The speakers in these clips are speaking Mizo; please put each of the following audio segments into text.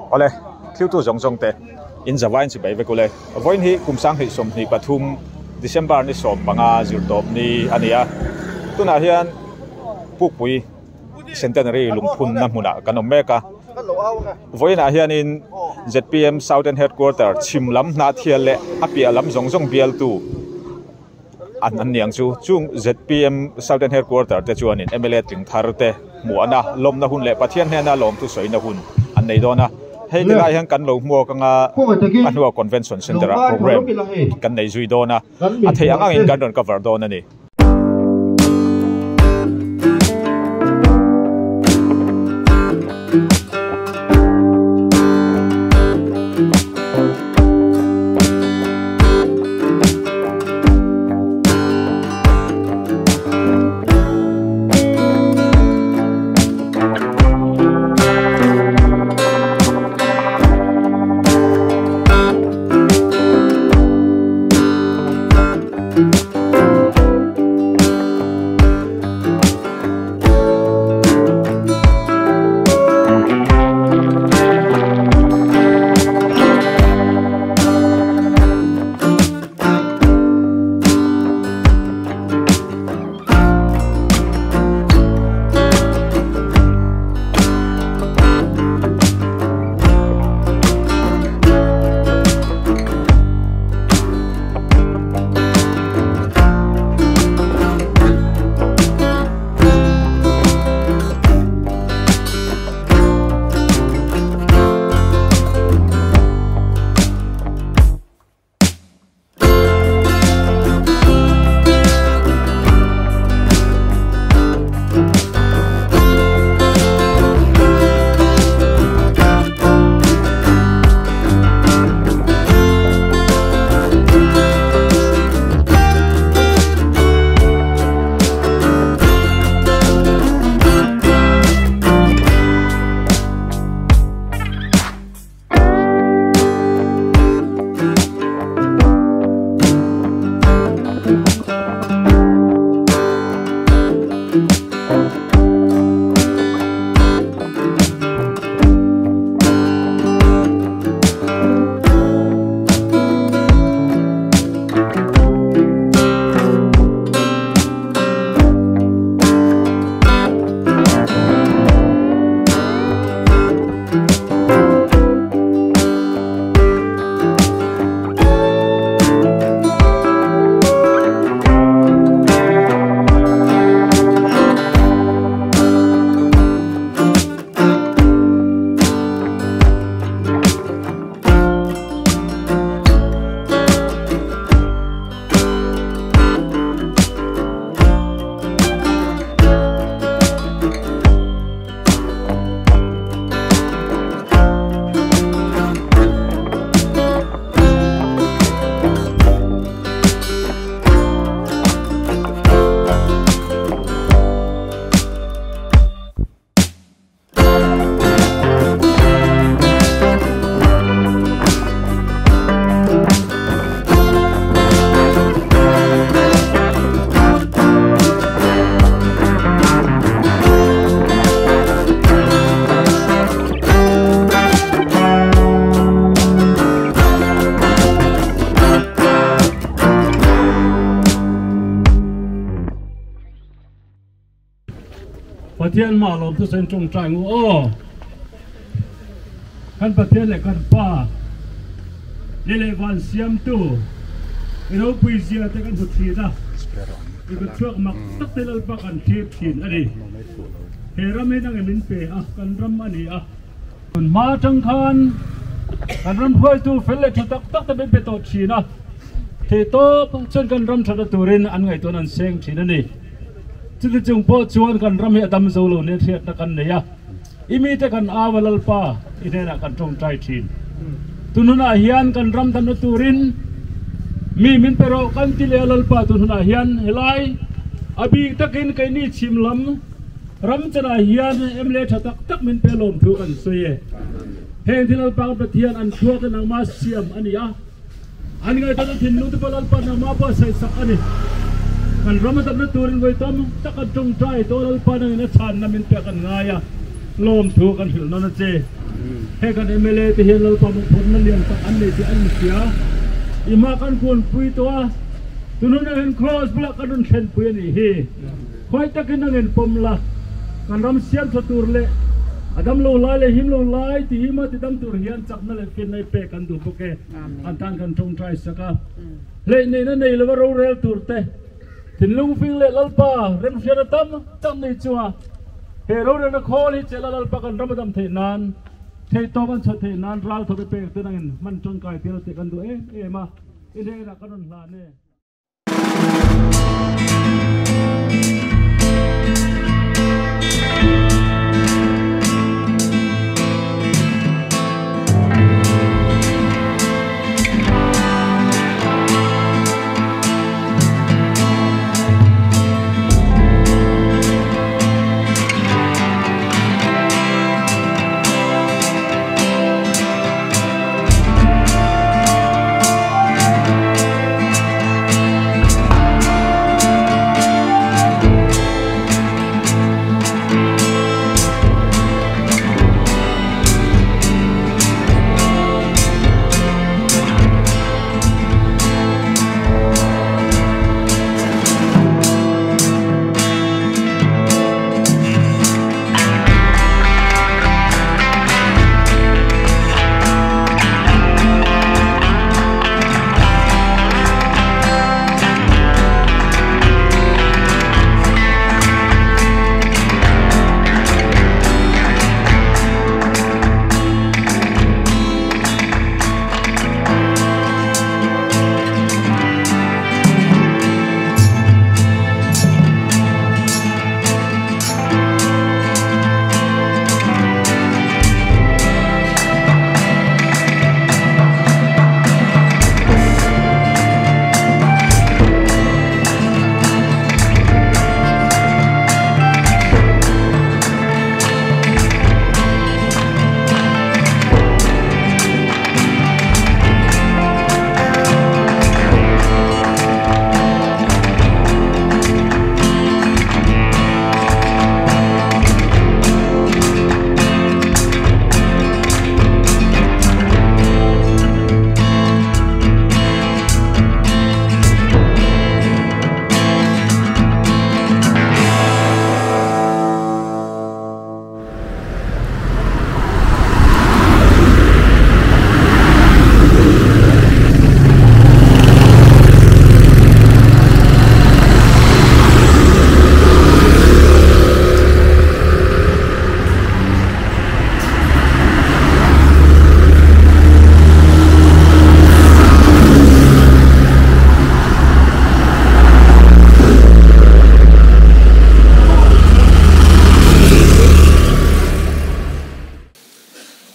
Awle, thiltu zawng zawng te in zavain chibai vek ule. Vawiin hi kum 2023 December ni 15 zirtawp ni a ni a. Tunah hian Pukpui Centenary lungphunna hmunah kan awm mek a. Vawiinah hianin zpm Southern Headquarter chhim lam Hnahthial leh a piah lam zawng zawng bialtu an an ni ang chu. Chung zpm Southern Headquarter te chuanin mla tling thar te hmuahna lawmna hun leh Pathian hnena lawmthu sawina hun an nei dawn a. Hei ti lai hian kan lo hmuak anga a hnua Convention Centre ah program kan nei zui dawn a, a theih ang angin kan rawn cover dawn a ni. Pathian mah lawm chu sawiin tawngtai ngu aw. Kan Pathian leh kan Pa ni leh van siamtu i ropui zia te kan hmu thin a, i kut chhuak mak tak te Lalpa kan thlir thin a ni. He ram hi nangin min pe a, kan ram a ni a. Tun hma atang khan kan ram hruaitu fel leh tha tak tak te min pe tawh thin a, theihtawp chuan kan ram thatna turin an ngaihtuahna an seng thin a ni. Chuti chung pawh chuan kan ram hi a dam zo lo nen hriatna kan nei a, i mite kan au a Lalpa i hnenah kan tawngtai thin. Tun hunah hian kan ram damna turin mi min pe rawh kan ti leh a Lalpa tun hunah hian helai a bik takin keini chhim lam ram chanah hian mla tha tak tak min pe lawm thu kan sawi e. Heng thil Lalpa kan Pathian an thluak te nangma siam a ni a. An ngaihtuahna thinlung te pawh Lalpa nangmah pawh a saihsak a ni. Kan ram a damna turin vawi tam tak an tawngtai tawh Lalpa nangin a chhanna min pek an ngai a, lawmthu kan hrilh nawn a che. He kan mla te hian Lalpa mawhphurhna lian tak an nei tih an inhria. I hma kan kunpui tawh a, tunhun ah hian Kraws bulah kan rawn thlenpui a nih hi. Khawi takin a ngen pawm la, kan ram siam tha tur leh a dam lo lai leh him lo lai tih hi mah ti dam tur hian chakna leh finna i pek kan duh bawk e. An tan kan tawngtai sak a, hleih neihna nei lova rorel tur te, Thinlung fing leh Lalpa remhriatna tam tak nei chunga he rorelna khawl hi chelh a Lalpa kan ram a dam theih nan, theihtawp an chhuah theih nan ral thawk i pek te nangin hman tangkai tir tih kan duh em em a, i hnenah kan rawn hlan e.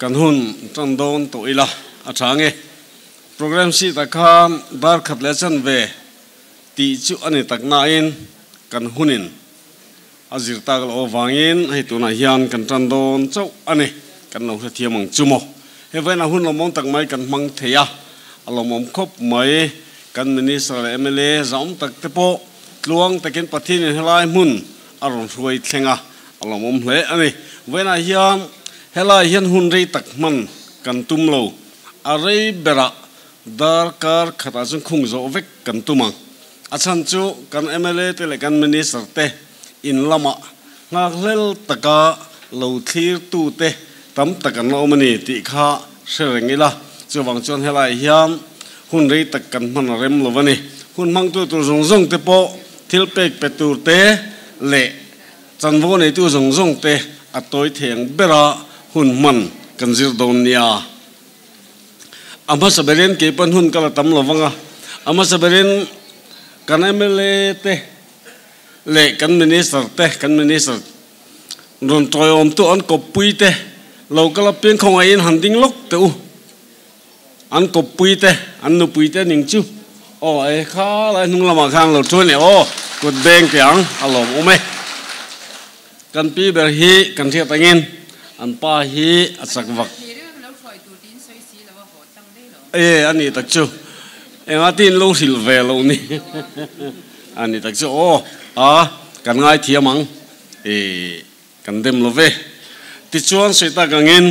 Kan hun tan dawn tawh ila a tha nge. Programme sheet ah khan dar khat leh chanve tih chu a ni tak nain kan hunin A zir tak loh avangin hei tunah hian kan tan dawn chauh a ni. Kan lo hrethiam ang chu maw? Hei vawiin a hun lawmawm tak mai kan hmang thei a, a lawmawm khawp mai. Kan Minister leh mla zahawm tak te pawh tluang takin Pathianin helai hmun a rawn hruai thleng a, a lawmawm hle a ni. Vawiinah hian helai hian hun rei tak hman kan tum lo. A rei berah darkar khatah chuan khung zawh vek kan tum ang. A chhan chu kan mla te leh kan Minister te in lamah nghakhlel taka lo thlirtu te tam tak an la awm a ni tih kha hre reng ila. Chuvang chuan helai hian hun rei tak kan hman a rem lo a ni. Hun hmangtu tur zawng zawng te pawh thil pek pe tur te leh chanvo neitu zawng zawng te a tawi thei ang bera hun hman kan zir dawn nia. A hmasa berin kei pawn hun ka la tam lo vang a, a hmasa berin kan mla te leh kan minister te, kan minister rawn tawiawmtu an kawppui te lo kal apiang khawngaihin han ding lawk teh u, an kawppui te, an nupui te ning chu aw e kha lai hnung lamah khan lo thu a ni aw, kut beng teh ang a lawmawm e. Kan pi ber hi kan hriat angin an pa hi a chak vak e a ni tak chu enga tin lo hrilh ve lo ni a ni tak chu aw a kan ngaithiam ang e kan dem lo ve tichuan sawi tak angin.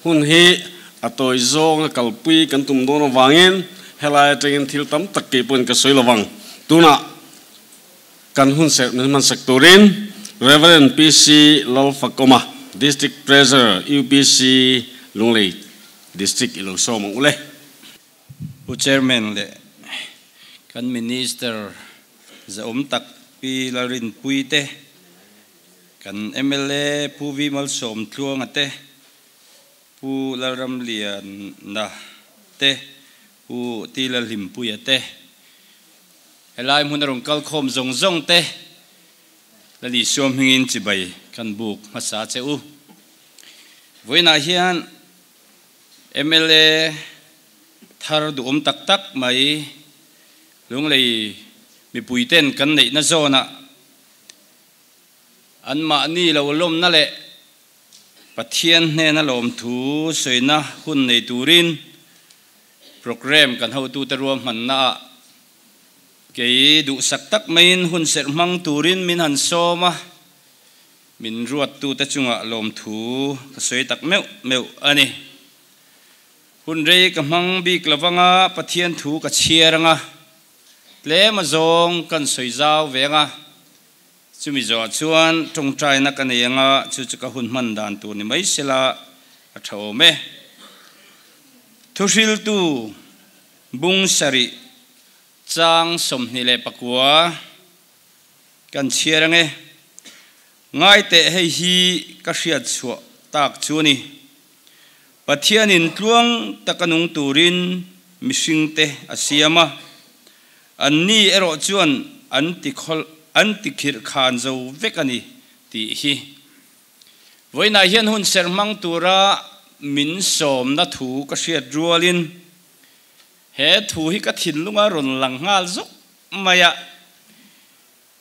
Hun hi a tawi zawnga kalpui kan tum dawn avangin helai atangin thil tam tak kei pawhin ka sawi lovang. Tunah kan hun serh min hmansak turin Rev. PC Lalfakawma, District Treasurer, UPC Lunglei District i lo sawm ang u le. Pu Chairman leh kan Minister zahawm tak Pi Lalrinpuii te, Kan mla Pu Vi Malsawm Tluanga te, Pu Lalramliana te, Pu Ti Lalhlimpuia te, helai hmun a rawn kal khawm zawng zawng te, Lal Isua hmingin chibai kan buk hmasa che u. Vawiinah hian mla thar duhawm tak tak mai Lunglei mipuiten kan neihna zawnah Anmahni lo lawmna leh Pathian hnena lawmthu sawina hun nei turin programme kan hotute ruahmannaah kei duhsak tak maiin hun serh hmang turin min han sawm a, min ruattute chungah lawmthu ka sawi tak meuh meuh a ni. Hun rei ka hmang bik lovanga Pathian thu ka chhiar anga Tlem a zawng kan sawi zau ve anga, chumi zawhah chuan tawngtaina ka nei anga chu chu ka hun hman dan tur ni mai sela a tha awm e. Thuhriltu bung sarih chang 29 kan chhiar ange. Ngaiteh hei hi ka hriat chhuah tak chu a ni. Pathianin tluang taka nung turin mihringte a siam a, anni erawh chuan an ti an ti khirh khan zo vek a ni tih hi. Vawiinah hian hun serh hmang tura min sawmna thu ka hriat rualin he thu hi ka thinlunga rawn lang nghal zawk mai a.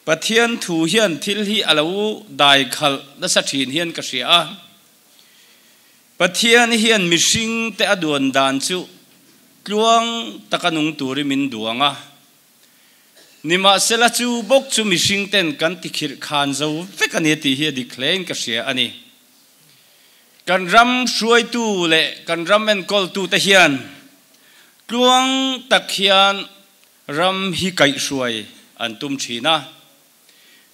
Pathian thu hian thil hi a lo dai khalh nasa thin hian ka hria a. Pathian hian mihring te a duan dan chu tluang taka nung turin min duang a. Nimahsela chu bawk chu mihring ten kan tikhirh khan zo vek a ni tih hi a dik hle in ka hria a ni. Kan ram hruaitu leh kan ram enkawltu te hian tluang tak hian Ram hi kaihhruai an tum thin a,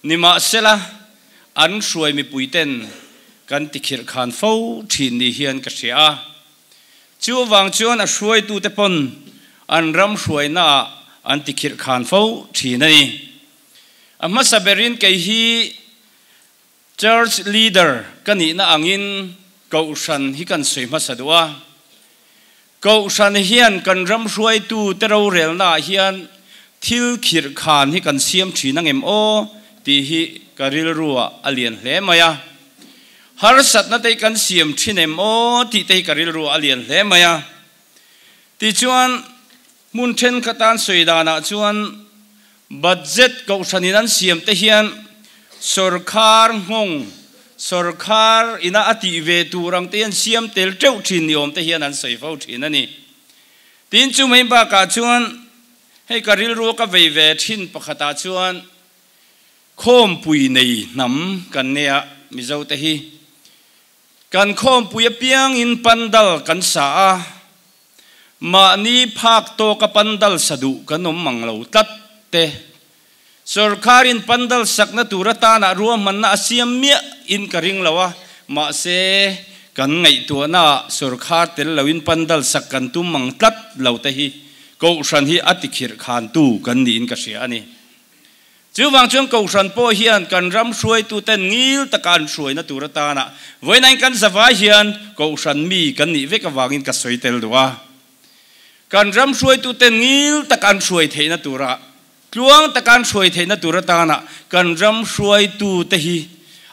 nimahsela an hruai mipuiten kan tikhirh khan fo thin ni hian ka hria a. Chuvang chuan a hruaitute pawn an ram hruainaah an tikhirh khan fo thin a ni. A hmasa berin kei hi Church leader ka nihna angin Kohhran hi kan sawi hmasa duh a. Kohhran hian kan ram hruaitu te rorelnaah hian thil khirh khan hi kan siam thin angem aw tih hi ka rilruah a lian hle mai a. Harsatna te hi kan siam thin em aw tih te hi ka rilruah a lian hle mai a. Tichuan hmun thenkhat an sawi danah chuan Budget kohhranin an siam te hian sawrkhar nghawng, sawrkhar ina a tih ve tur ang te hian siam tel teuh thin ni awm te hian an sawi fo thin a ni. Tin chu mai bakah chuan hei ka rilru ka vei ve thin pakhatah chuan khawmpui nei hnam kan nia Mizo te hi. Kan khawmpui apiangin pandal kan sa a. Mahni phak tawka pandal sa duh kan awm mang lo tlat te. Sorkarin pandal sakna tur atana ruahmanna a siam miah in ka ring lo a, mahse kan ngaihtuahnaah sorkar tel loin pandal sak kan tum mang tlat lo te hi Kohhran hi a tikhirh khantu kan niin ka hria a ni. Chuvang chuan Kohhran pawh hian kan ram hruaituten ngil taka an hruaina tur atana vawiinain kan zavai hian Kohhran mi kan nih vek avangin ka sawi tel duh a. Kan ram hruaituten ngil taka an hruai theihna tura, tluang taka an hruai theihna tur atana kan ram hruaitute hi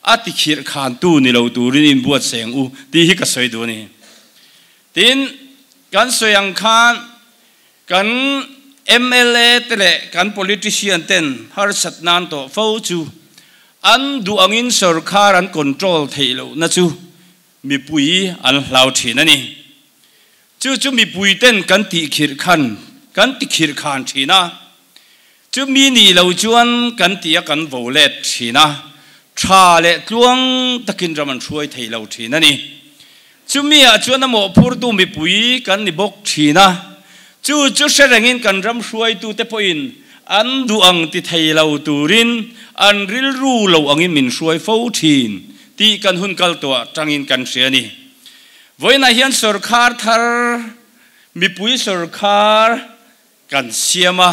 a tikhirh khantu ni lo turin inbuatseng u tih hi ka sawi duh a ni. Tin, kan sawi ang khan Kan mla te leh kan politician ten harsat nan tawh fo chu an duh angin sorkar an control theih lohna chu mipui an hlau thin a ni. Chu chu mipui ten kan tihkhirh khan kan tikhirh khan thin a, chu mi nih lo chuan kan tih a kan vo let thin a, tha leh tluang takin ram an hruai thei lo thin a ni. Chumi ah chuan a mawhphurtu mipui kan ni bawk thin a, chu chu hre rengin kan ram hruaitute pawhin an duh ang ti thei lo turin an rilru lo angin min hruai fo thin tih kan hun kal tawh atangin kan hria a ni. Vawiinah hian sawrkhar thar, mipui sawrkhar kan siam a,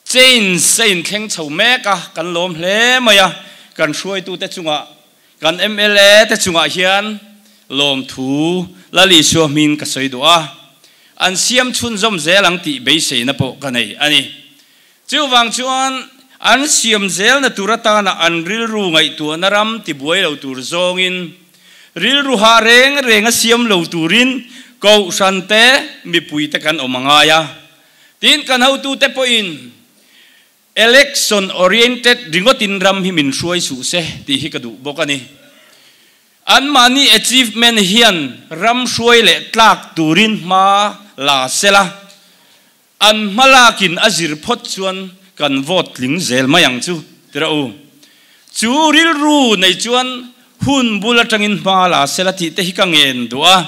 change a inthleng chho mek a, kan lawm hle mai a, kan hruaitute chungah, kan mla te chungah hian lawmthu Lal Isua hming ka sawi duh a, an siam chhunzawm zel ang tih beiseina pawh ka nei a ni. Chuvang chuan an siam zelna tur atana an rilru ngaihtuahna ram tibuai lo tur zawngin, rilru hah reng renga siam lo turin Kohhran te, mipuite kan awm a ngai a. Tin, kan hotute pawhin Election oriented ringawtin ram hi min hruai suh se tih hi ka duh bawk a ni. Anmahni achievement hian ram hruai leh tlak turin hma la sela, an hma lakin a zir phawt chuan kan vote tling zel mai ang chu tira u. Chu rilru nei chuan hun bul atangin hma la sela tih te hi ka ngen duh a.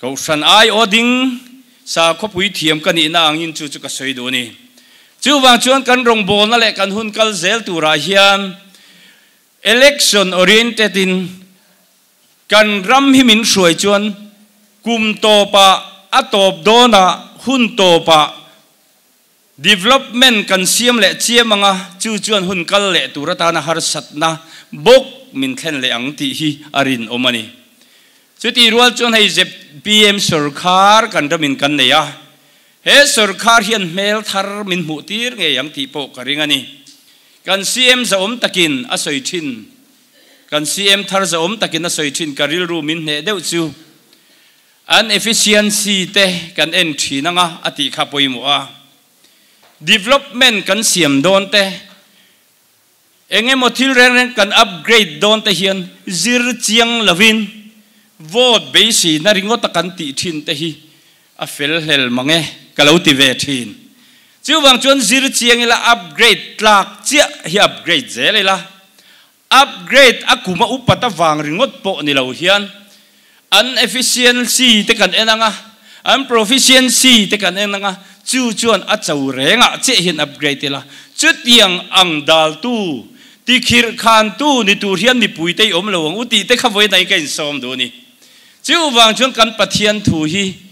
Kohhran aiawh ding sa khawpui thiam ka nihna angin chu chu ka sawi duh a ni. Chuvang chuan kan rawngbawlna leh kan hun kal zel turah hian election oriented in kan ram hi min hruai chuan kum tawpah a tawp dawnah hun tawpah development kan siam leh chiam anga chu chuan hun kal leh tur atana harsatna bawk min thlen leh ang tih hi a rinawm a ni. Chutih rual chuan hei zpm sawrkhar kan ramin kan nei a, he sawrkhar hian hmel thar min hmuh tir ngei ang tih pawh ka ring a ni. Kan CM zahawm takin a sawi thin, kan CM thar zahawm takin a sawi thin ka rilru min hneh deuh chu. An efficiency te kan en thin anga a tih kha pawimawh a. Development kan siam dawn te, eng emaw thil reng reng kan upgrade dawn te hian zir chiang lovin vote beiseina ringawta kan tih thin te hi a fel hlel mang e ka lo ti ve thin. Chuvang chuan zir chiang ila upgrade tlak chiah hi upgrade zel ila. Upgrade a kum a upat avang ringawt pawh ni lo hian an efficiency te kan en ang a, an proficiency te kan en ang a, chu chuan a cho rengah chiah hian upgrade ila. Chutiang ang daltu, tikhirh khantu ni tur hian mipui te i awm lo ang u tih te kha vawiin ka insawm duh a ni. Chuvang chuan kan Pathian thu hi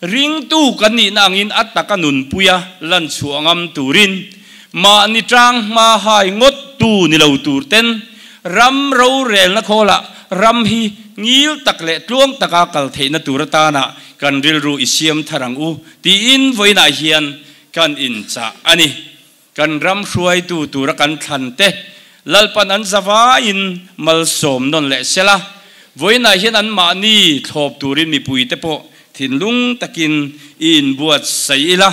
Ringtu kan nihna angin a taka nunpuia lan chhuah ngam turin mahni tang hma hai ngawt tu ni lo tur ten ram rorelna khawlah ram hi ngil tak leh tluang taka kal theihna tur atana kan rilru i siam thar ang u tiin vawiinah hian kan inchah a ni. Kan ram hruaitu tura kan thlan te Lalpan an zavaiin malsawm nawn leh sela, vawiinah hian anmahni thlawp turin mipuite pawh thinlung takin i inbuatsaih ila,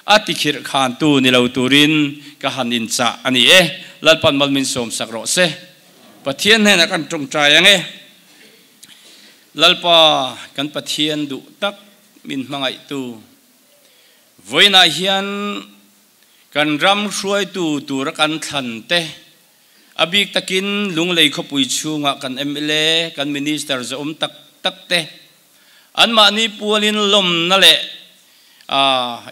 a tikhirh khantu ni lo turin ka han inchah a ni e. Lalpan mal min sawmsak rawh se. Pathian hnenah kan tawngtai ang e. Lalpa, kan Pathian duh tak min hmangaihtu, vawiinah hian Kan ram hruaitu tura kan thlan te, a bik takin Lunglei khawpui chhunga kan mla, kan Minister zawm tak tak te, anmahni pualin lawmna leh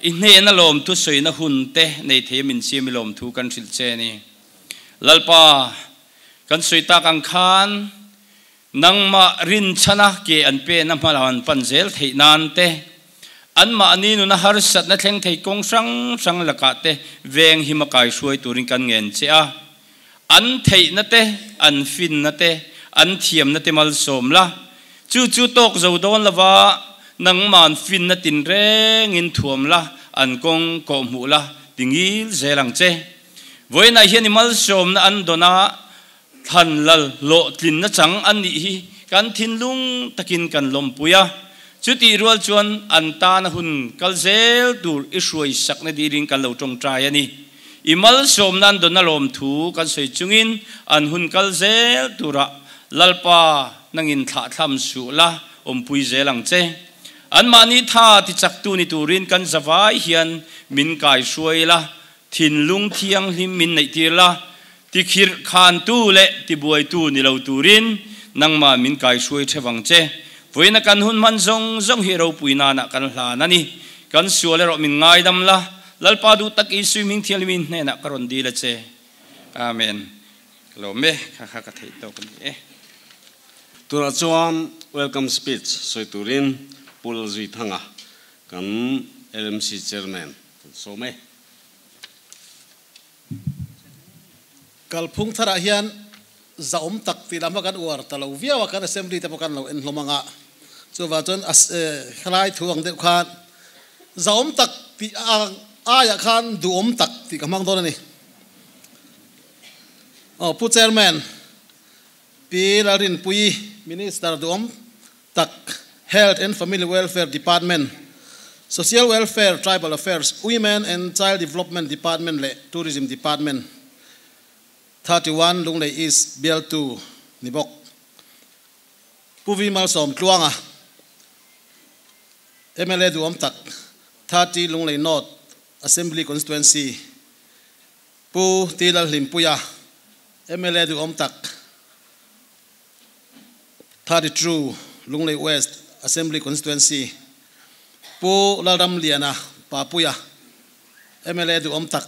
i hnehna lawmthu sawina hun te nei thei a min siam i lawmthu kan hrilh che a ni. Lalpa, kan sawi tak ang khan Nangmah rinchhana ke an pena hma an pan zel theih nan te, anmahni nuna harsatna thleng thei kawng hrang hrang lakah te veng hima kai hruai turin kan ngen che a. An theihna te, an finna te, an thiamna te malsawm la. Chu chu tawk zo dawn lova nangman finna tinrengin thuam la, an kawng kawhhmuh la ti ngil zel ang che. Vawiinah hian i malsawmna an dawn a, Thlan lal hlawhtlinna chang an nih hi kan thinlung takin kan lawmpui a, chutih rual chuan an tana hun kal zel tur i hruai sakna dilin kan lo tawngtai a ni. I malsawm nan dawna lawmthu kan sawi chungin an hun kal zel turah Lalpa nangin thlahthlam suh la awmpui zel ang che. Anmahni tha tichaktu ni turin kan zavai hian min kaihruai la, thinlung thianghlim min neihtir la, Tikhirh khantu leh tibuaitu ni lo turin nangmah min kaihruai thevang che. Vawiina kan hun hman zawng zawng hi ropui nana kan hlan a ni. Kan sual erawh min ngaidam la, Lalpa duh tak Isui hming thianghlimin hnenah ka rawn dil a che. Amen. Ka lawm e, kha kha ka theih tawk a ni e. Tunah chuan welcome speech sawi turin Pu Lalzuithanga kan LMC Chairman kan sawm e. Kalphung tharah hian zahawm tak tih lam kha kan uar ta lo viau a, kan assembly te pawh kan lo en hlawm ang a, chuvang chuan helai thu ang deuh khan zahawm tak tih aiah khan duhawm tak tih ka hmang dawn a ni. Aw Pu Chairman, Pi Lalrinpuii Minister duhawm tak Health and Family Welfare Department, Social Welfare, Tribal Affairs, Women and Child Development Department leh Tourism Department, 31 Lunglei East bialtu ni bawk. Pu Vi Malsawm Tluanga, mla duhawm tak, 30 Lunglei North Assembly Constituency, Pu T Lalhlimpuia, mla duhawm tak, 32 Lunglei West Assembly Constituency, Pu Lalramliana Papuia, mla duhawm tak,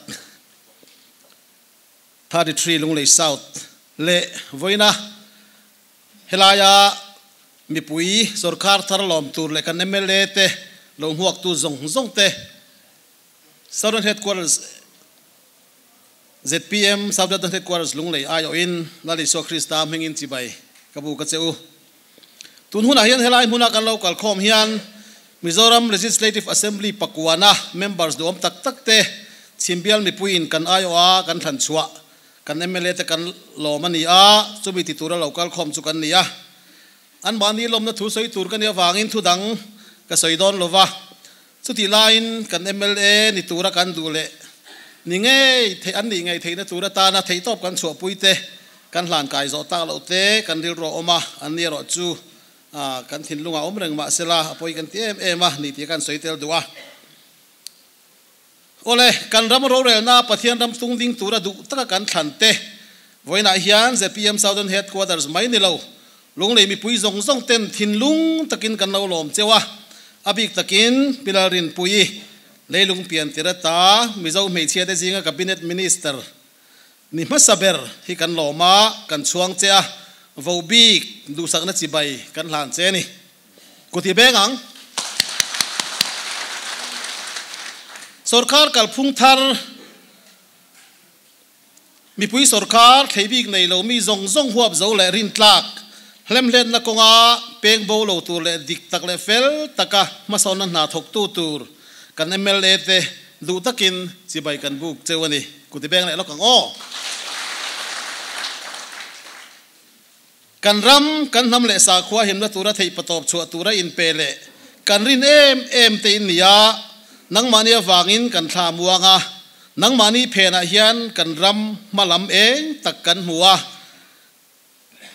33 Lunglei South leh vawiina helaia mipui sorkar thar lawm tur leh kan mla te lo hmuaktu zawng zawng te Southern Headquarters Zpm Southern Headquarters Lunglei aiawhin Lal Isua Krista hmingin chibai ka bu ka che u. Tun hunah hian helai hmuna kan lo kalkhawm hian Mizoram Legislative Assembly pakuana members duhawm tak tak te chhimbial mipuiin kan aiawha kan thlan chhuah kan mla te kan lawm a ni a, chumi ti tura lo kalkhawm chu kan ni a. Anmahni lawmna thu sawi tur ka nih avangin thu dang ka sawi dawn lova. Chutih laiin kan mla ni tura kan duh leh ni ngei theih an nih ngei theihna tur atana theihtawp kan chhuahpui te, kan hlan kai zawh tak loh te kan rilru a awm a, an ni erawh chu kan thinlungah awm reng mah sela a pawi kan ti em em a ni tih kan sawi tel duh a. Awle, kan ram rorelna Pathian ram tung ding tura duh taka kan thlan te vawiinah hian zpm Southern Headquarters mai ni lo, Lunglei mipui zawng zawng ten thinlung takin kan lo lawm cheu a, a bik takin Pi Lalrinpuii, leilung pian tir ata Mizo hmeichhia te zinga Cabinet Minister ni hmasa ber hi kan lawm a, kan chhuang che a, vo bik duhsakna chibai kan hlan che a ni. Kuti beng ang. Sorkar kalphung thar. Mipui sorkar thlei bik nei lo mi zawng zawng huap zo leh rintlak, hlemhletna kawnga peng bo lo tur leh dik tak leh fel taka hmasawnna hna thawktu tur kan mla te duh takin chibai kan buk cheu a ni. Kuti beng leh lawk ang aw. Kan ram, kan hnam leh sakhua himna tura theih patawp chhuah tura inpe leh kan rin em em te in ni a, nangmahni avangin kan thla muang a, nangmahni phenah hian kan ram hma lam eng tak kan hmu a,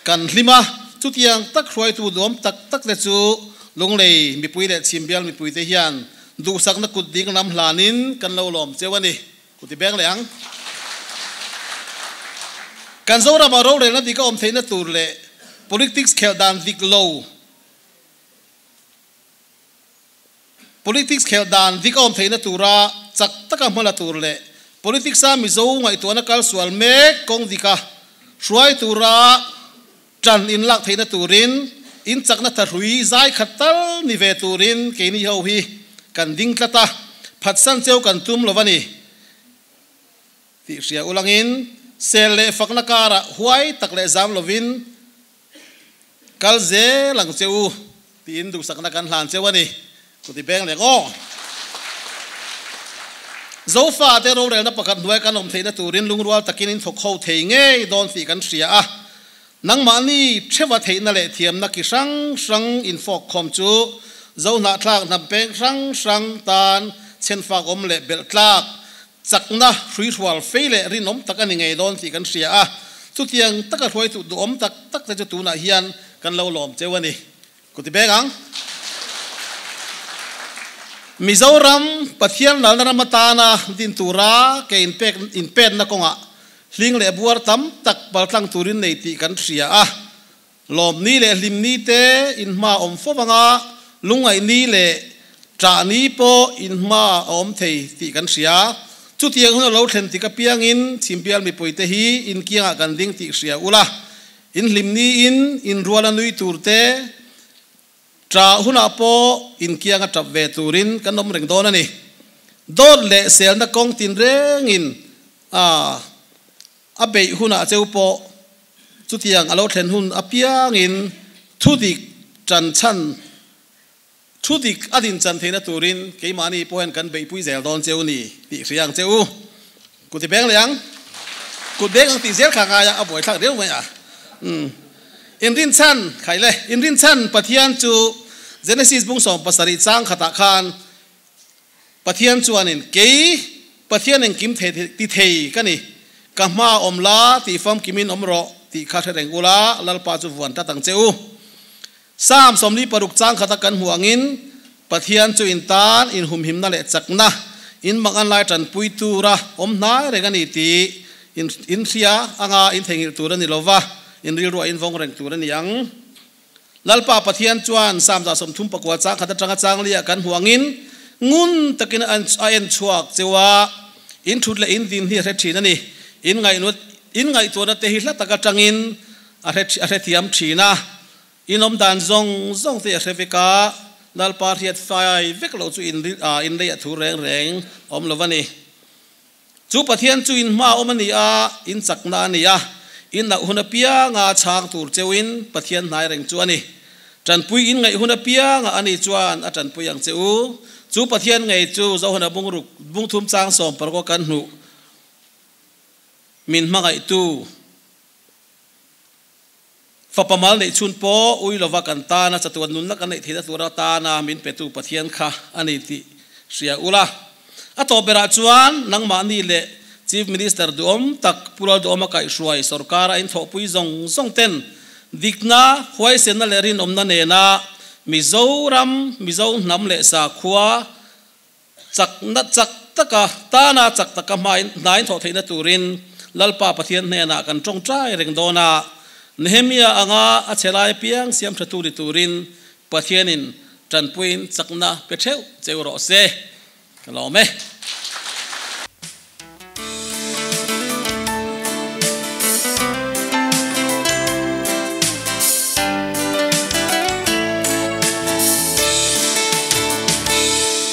kan hlim a, chutiang tak hruaitu duam tak tak te chu Lunglei mipui leh Chhimbial mipui te hian duhsakna kut ding lam hlanin kan lo lawm cheu a ni. Ku ti beng leh ang. Kan Zoramah rorelna dik a awm theihna tur leh politics khelh dan dik lo, politics khelh dan dik a awm theihna tura chak taka hma la tur leh politics-a Mizo ngaihtuahna kal sual mek kawng dika hruai tura tan in lak theihna turin in chakna thahrui zai khat tal ni ve turin keini ho hi kan ding tlat a, phatsan cheu kan tum lo a ni tih hria ulangin sel leh fakna karah huai tak leh zam lovin kal zel ang che u tiin duhsakna kan hlan cheu a ni. Kuti beng leh aw. Zofa te rorelna pakhat hnuai kan awm theihna turin lungrual takin in thawk ho thei ngei dawn tih kan hria a. Nangmahni theuha theihna leh thiamna ki hrang hrang infawk khawm chu Zo hnahthlak hnam peng hrang hrang tan chhenfak awm leh belh tlak chakna hruihrual fei leh rinawm tak a ni ngei dawn tih kan hria a. Chutiang taka hruaitu duhawm tak tak te chu tunah hian kan lo lawm cheu a ni. Ku ti beng ang. Mizoram Pathian lalna ram atana din tura ke inpek inpetna kawngah hling leh buar tam tak paltlang turin nei tih kan hria a. Lawm ni leh hlim ni te in hma awm fo anga lungngaih ni leh ṭah ni pawh in hma a awm thei tih kan hria. Chutiang hun a lo thlen tik apiangin Chhimpial mipuite hi in kiangah kan ding tih hria ula, in hlim niin in rual a nui tur te, Ṭah hunah pawh inkianga ṭap ve turin kan awm reng dawn a ni. Dawt leh selna kawng tinrengin a a beih hunah cheu pawh chutiang a lo thlen hun apiangin thudik ṭan chhan, thudik a din chan theihna turin keimahni pawh hian kan beihpui zel dawn cheu ni tih hria ang che u. Kut i beng leh ang. Kut beng ang tih zel kha ngai a, a buaithlak riau mai a. Umm. Inrinchhan, khai le, inrinchhan Pathian chu Genesis bung 17 chang khatah khan Pathian chuanin kei Pathian engkim thei ti thei ka ni, ka hma awm la tih famkimin awm rawh tih kha hre reng ula, Lalpa chu vuan tlat ang che u. Psalm 46 chang khata kan hmuh angin Pathian chu in tan inhumhimna leh chakna, in mak an lai tanpui tura awm hnai reng a ni tih in inhria anga in theihnghilh tur a ni lo va, in rilruah in vawng reng tur a ni ang. Lalpa Pathian chuan Psalm 34 chang khat atanga chang liah kan hmuh angin ngun takin a en chhuak cheu a, in thut leh in din hi a hre thin a ni. In ngaihtuahna te hi hla tak atangin a hrethiam thin a. In awm dan zawng zawng te a hre vek a, Lalpa hriat fai vek lo chu in in lei a thu reng reng awm lo a ni. Chu Pathian chu in hma awm a ni a, in chakna a ni a, in auh hun apianga chhang tur cheuin Pathian hnai reng chu a ni. Tanpui in ngaih hun apianga a ni chuan a tanpui ang che u. Chu Pathian ngei chu Zohana bungruk bungthum chang 16 kan hnuh min hmangaihtu. Fapa mal neih chhun pawh ui lova kan tana chatuan nunna kan neih theihna tur atana min petu Pathian kha a ni tih hria ula. A tawp berah chuan nangmahni leh Chief Minister duhawm tak Pu Lalduhawma kaihhruai sorkara inthawhpui zawng zawng ten dikna, huaisenna leh rinawmna nena Mizoram, Mizo hnam leh sakhua Chakna chak taka tana chak taka hmain hnain thawh theihna turin Lalpa Pathian hnenah kan tawngtai reng dawn a, Nehemia anga a chhe lai apiang siam tha tu ni turin Pathianin tanpuiin chakna pe theuh cheu rawh se. Ka lawm e.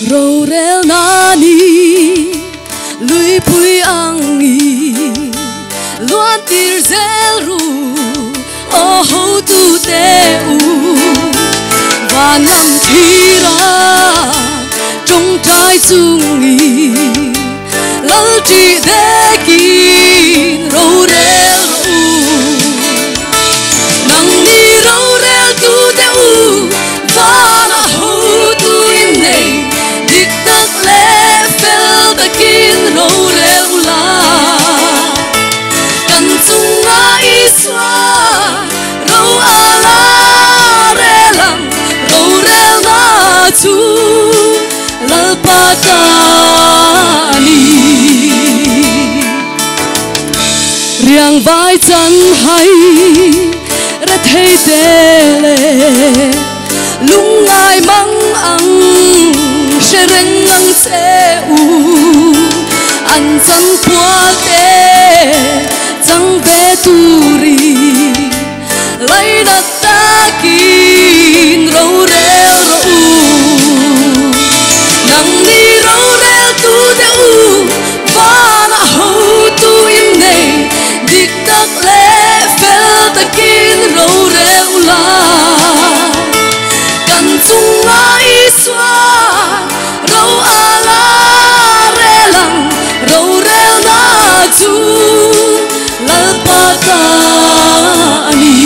Rorel na ni lui pui ang i luan tir zel ru o ho tu te u van lam thira trong trai chung i lal tri dekin rorel ru nang ni rorel tu te u vana ho tu in nei dik tak le fel takin rorel ula kan chunga Isua ro ala relang rorel na chu Lalpa ta ni riang vai chan hay re thei te le lung ngai mang ang sẽ reng ang che u an chang qua te chang ve tu ri lấy đặt ta kin râu reo ro u nang ni râu reo tu te u vana ho tu in nei dik tak le fel takin râu reo la kan chunga Isua ro ala relang ro rel na chu Lalpa ta ni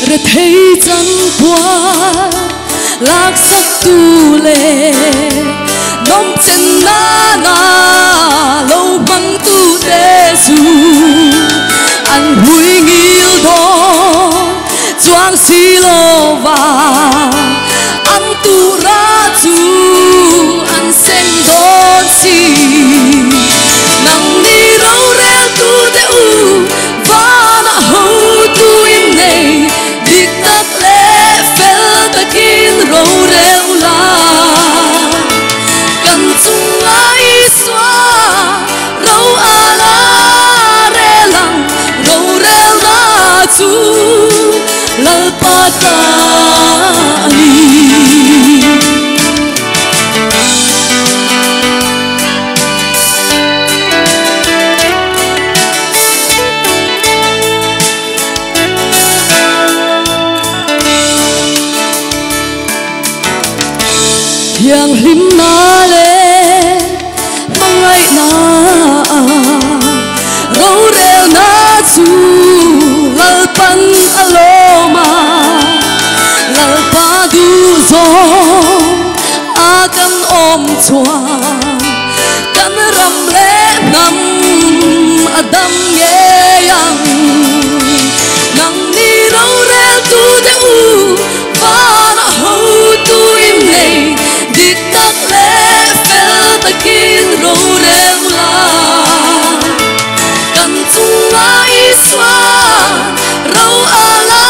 re thei chan qua lạc sắc tu lệ nom chen na na lâu mang tu te su an hui ngil do chuang si lo va an tu ra chu an sen don si nang ni ro rel tu te u vana Kan ram leh hnam a dam ngei ang. Nangni roreltu te u, vanah hotu in nei, dik tak leh fel takin rorel ula. Kan chunga Isua ro a la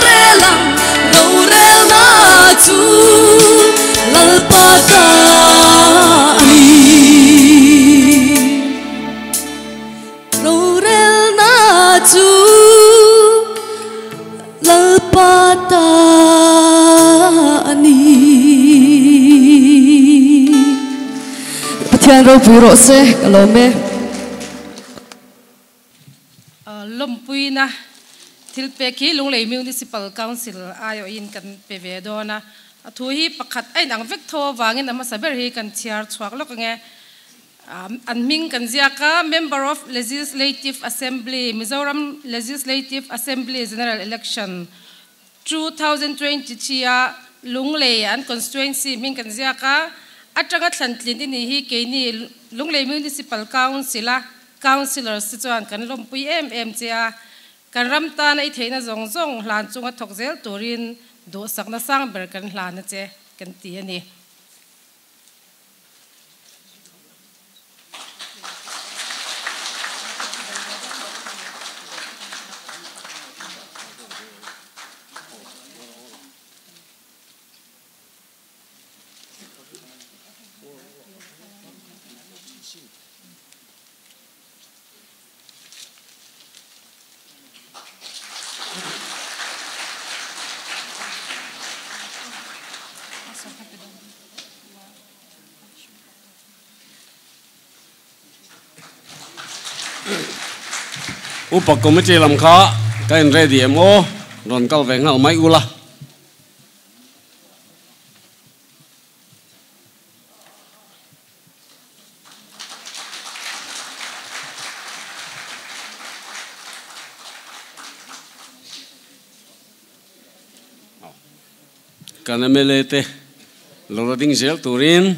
rel ang, rorelna chu Lalpa ta a ni. Rorelna chu Lalpa ta a ni. Pathian ropui rawh se, ka lawm e. Lawmpuina thil pek hi Lunglei Municipal Council aiawhin kan pe ve dawn a, a thu hi pakhat a inang vek tho avangin a hmasa ber hi kan chhiar chhuak lawk ang e. An hming kan ziak a, Member of Legislative Assembly, Mizoram Legislative Assembly General Election 2023 a Lunglei an constituency hming kan ziak a, atanga thlantlin i nih hi keini Lunglei Municipal Council a Councillors te chuan kan lawmpui em em che a, kan ram tana i theihna zawng zawng hlan chunga thawk zel turin duhsakna sang ber kan hlan a che kan ti a ni. Upa Committee lam kha ka in ready em aw, rawn kal ve nghal mai ula. Kan mla te lo la ding zel turin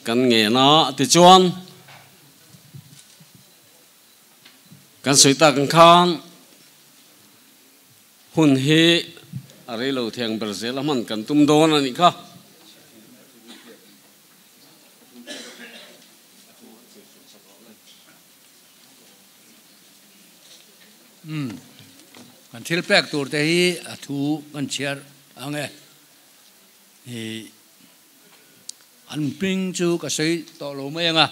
kan ngen a, tichuan kan sawi tak ang khan hun hi a rei lo thei ang ber zel a hman kan tum dawn a nih kha. Umm kan thil pek tur te hi a thu kan chhiar ang e. Ih an hming chu ka sawi tawh lo mai ang a.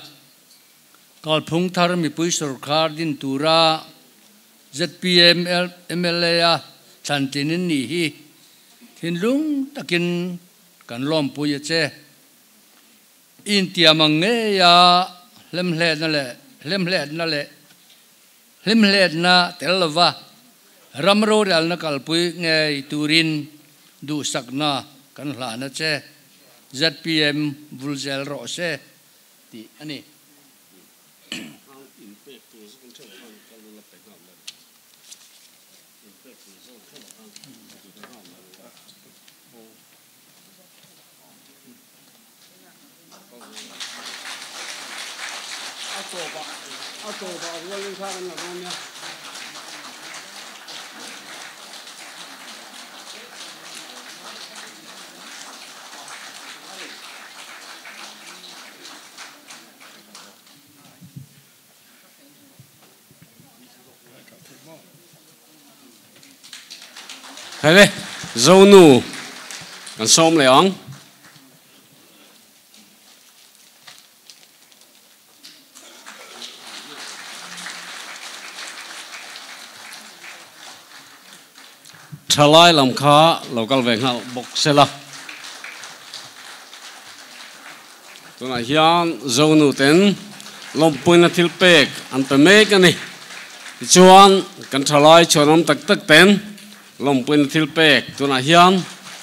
Kalphung thar mipui sorkar din tura zpm mla a thlan tlin in nih hi thinlung takin kan lawmpui a che. Intiam ang ngeia hlemhletna leh hlemhletna leh hlimhletna tel lova ram rorelna kalpui ngei turin duhsakna kan hlan a che. Zpm vul zel rawh se tih a ni. Hele, Zonu kan sawm leh ang. Thalai lam kha lo kal ve nghal bawk sela. Tunah hian Zonu ten lawmpuina thil pek an pe mek a ni. Tichuan kan thalai chhuanawm tak tak ten lawmpuina thil pek tunah hian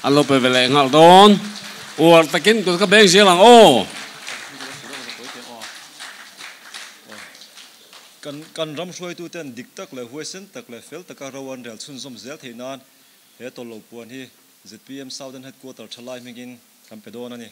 an lo pe ve leh nghal dawn. Uar takin kut ka beng zel ang aw. Kan kan ram hruaituten dik tak leh huaisen tak leh fel taka ro an rel chhunzawm zel theih nan he tawlh lo puan hi zpm Southern Headquarter thalai hmingin kan pe dawn a ni.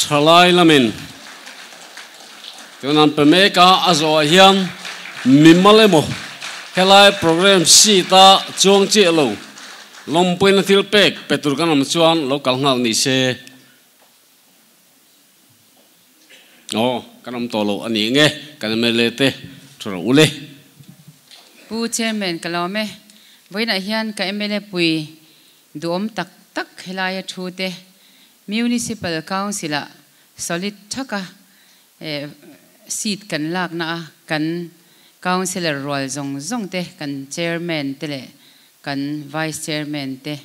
Thalai lamin tunan pe mek a, a zawhah hian mimal emaw helai program sheet a chuang chiah lo lawmpuina thil pek pe tur kan awm chuan lo kal nghal ni se. Aw, kan awm tawh lo a ni nge, kan mla te thu rawh u le. Pu Chairman ka lawm e. Vawiinah hian ka mla pui duhawm tak tak helaia thu te Municipal Council ah solid thaka seat kan lakna a kan Councillor rual zawng zawng te kan Chairman te leh kan Vice Chairman te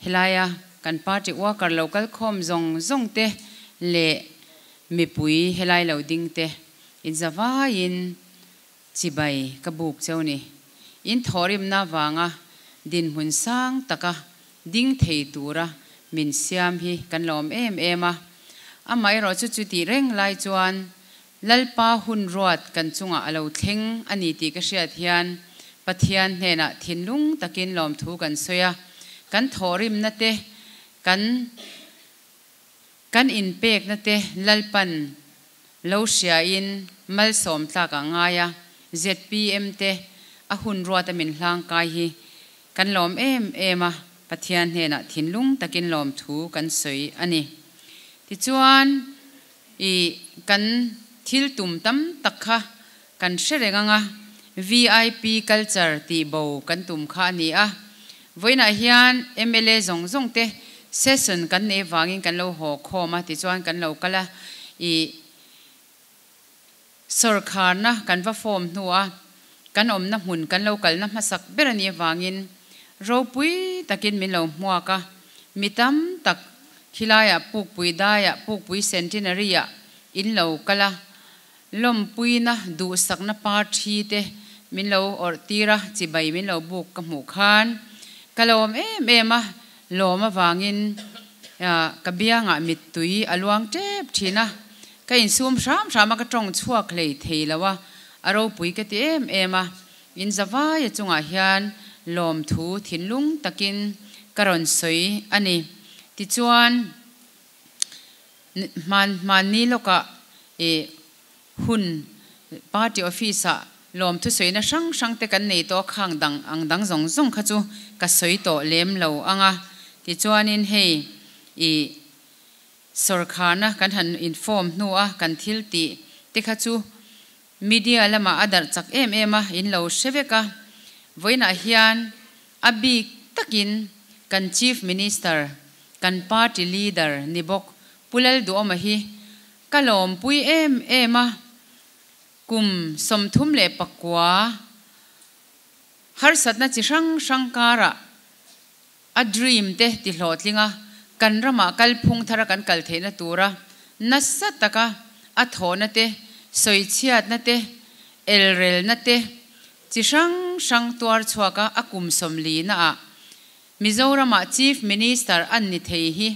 helaia kan party worker lo kal khawm zawng zawng te leh mipui helai lo ding te inzavaiin Chibai ka buk cheu ni. In thawhrimna vanga dinhmun sang taka ding thei tura min siam hi kan lawm em em a. Amaherawh chu chutih reng lai chuan Lalpa hun ruat kan chungah a lo thleng a ni tih ka hriat hian Pathian hnenah thinlung takin lawmthu kan sawi a. Kan thawhrimna te kan Kan inpekna te Lalpan lo hriain malsawm tlak ah ngai a, zpm te a hun ruat a min hlang kai hi kan lawm em em a, Pathian hnenah thinlung takin lawmthu kan sawi a ni. Tichuan i kan thil tum tam tak kha kan hre reng ang a, vip culture tih bo kan tum kha a ni a, vawiinah hian mla zawng zawng te session kan nei vangin kan lo haw khawm a, tichuan kan lo kal a, ih sawrkharna kan va form hnu a, kan awmna hmun kan lo kalna hmasak ber a nih avangin ropui takin min lo hmuak a, mi tam tak khilaiah Pukpui daiah Pukpui Centenary-ah in lo kal a, Lawmpuina duhsakna parthi te min lo awrh tir a, chibai min lo buk ka hmuh khan ka lawm em em a, lawm avangin ka biangah mittui a luang tep thin a, ka insum hram hram a, ka tawng chhuak hlei thei lo a, a ropui ka ti em em a, in zavaia chungah hian lawmthu thinlung takin ka rawn sawi a ni. Tichuan. Hman hmanni lawkah ih hun party office ah lawmthu sawina hrang hrang te kan nei tawh a, khang dang ang dang zawng zawng kha chu ka sawi tawh lem lo ang a. Tichuanin hei ih sawrkharna kan han inform hnu a kan thil tih te kha chu media lamah a darh chak em em a, in lo hre vek a. Vawiinah hian A bik takin kan Chief Minister, kan party leader ni bawk Pu Lalduhawma hi ka lawmpui em em a, kum 39 harsatna chi hrang hrang karah a dream te ti hlawhtling a, kan ramah kalphung thara kan kal theihna tura nasa taka a thawhna te, sawichhiatna te, elrelna te, Chi hrang hrang tuar chhuak a, a kum 40 naah Mizoramah Chief Minister an ni thei hi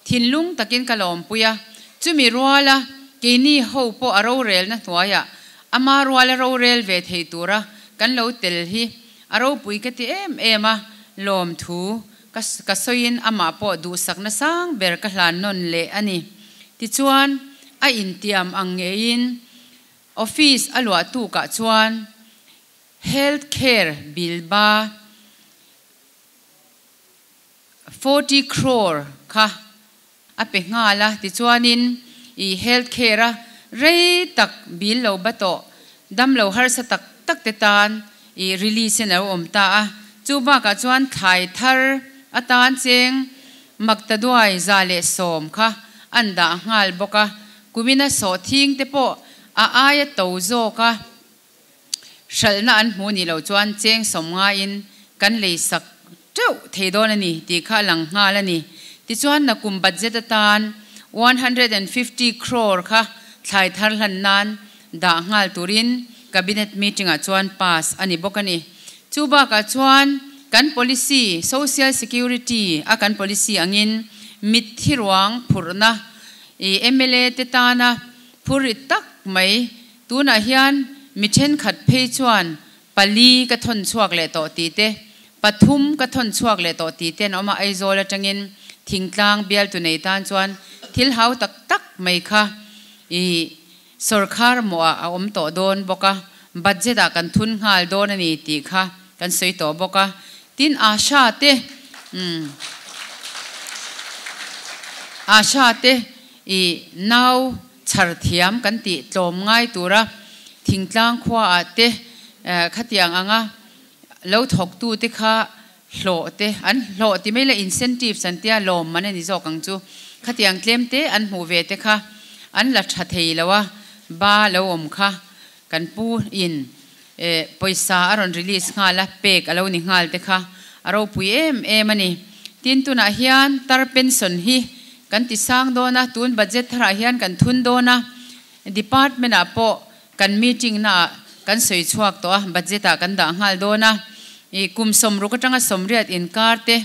thinlung takin ka lawmpui a, chumi ruala keini ho pawh a rorelna hnuaiah ama ruala rorel ve thei tura kan lo tel hi a ropui ka ti em em a, lawmthu ka ka sawiin amah pawh duhsakna sang ber ka hlan nawn leh a ni. Tichuan, a intiam ang ngeiin Office a luah tukah chuan Health Care bill ba 40 crore kha a pe nghal a, tichuanin i Health Care a rei tak bill lo ba tawh damlo harsa tak tak te tan i release in a lo awm ta a, chu bakah chuan thlai thar atan cheng Maktaduai 110 kha an dah nghal bawk a, kumina sawhthing te pawh a aia to zawk a, hralhna an hmu nih loh chuan cheng 90 in kan lei sak teuh thei dawn a ni tih kha a lang nghal a ni. Tichuan nakum budget atan 150 crore kha thlai thar hlan nan dah nghal turin Cabinet meeting ah chuan pass a ni bawk a ni. Chu bakah chuan kan policy, Social Security a kan policy angin mitthi ruang phurhna i mla te tana phurrit tak mai tunah hian mi thenkhat phei chuan pali ka thawn chhuak leh tawh tih te, pathum ka thawn chhuak leh tawh tih te an awm a, Aizawl atangin thingtlang bialtu nei tan chuan thil hau tak tak mai kha i sorkar mawh ah a awm tawh dawn bawk a, budget ah kan thun nghal dawn a ni tih kha kan sawi tawh bawk a. Tin, Asha te, umm, Asha te i nau chhar thiam kan tih tlawm ngai tura thingtlang khua ah te khatiang anga lo thawktu te kha hlawh te an hlawh ti mai la incentives an tia lawm man a ni zawk ang chu khatiang tlem te an hmuh ve te kha an la tha thei lo a ba lo awm kha kan pu in eh pawisa a rawn release nghal a pek a lo ni nghal te kha a ropui em em a ni tin tunah hian tar pension hi kan ti sang dawn a tun budget tharah hian kan thun dawn a department ah pawh Kan meeting naah kan sawi chhuak tawh a, budget ah kan dah nghal dawn a. I kum sawmruk atanga sawmriat inkar te,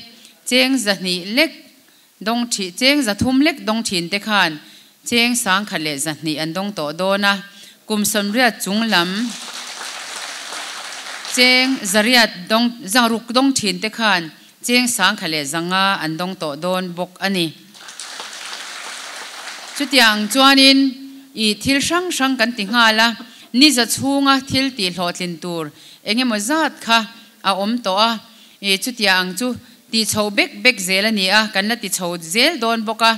cheng zahnih lek dawng thi, cheng zathum lek dawng thin te khan cheng sangkhat leh zahnih an dawng tawh dawn a. Kum sawmriat chung lam cheng zariat dawng, zaruk dawng thin te khan cheng sangkhat leh zanga an dawng tawh dawn bawk a ni. Chutiang chuanin i thil hrang hrang kan ti nghal a, ni za chhunga thil tih hlawhtlin tur eng emaw zat kha a awm tawh a, i chutiang ang chu tih chho bek bek zel a ni a, kan la ti chho zel dawn bawk a.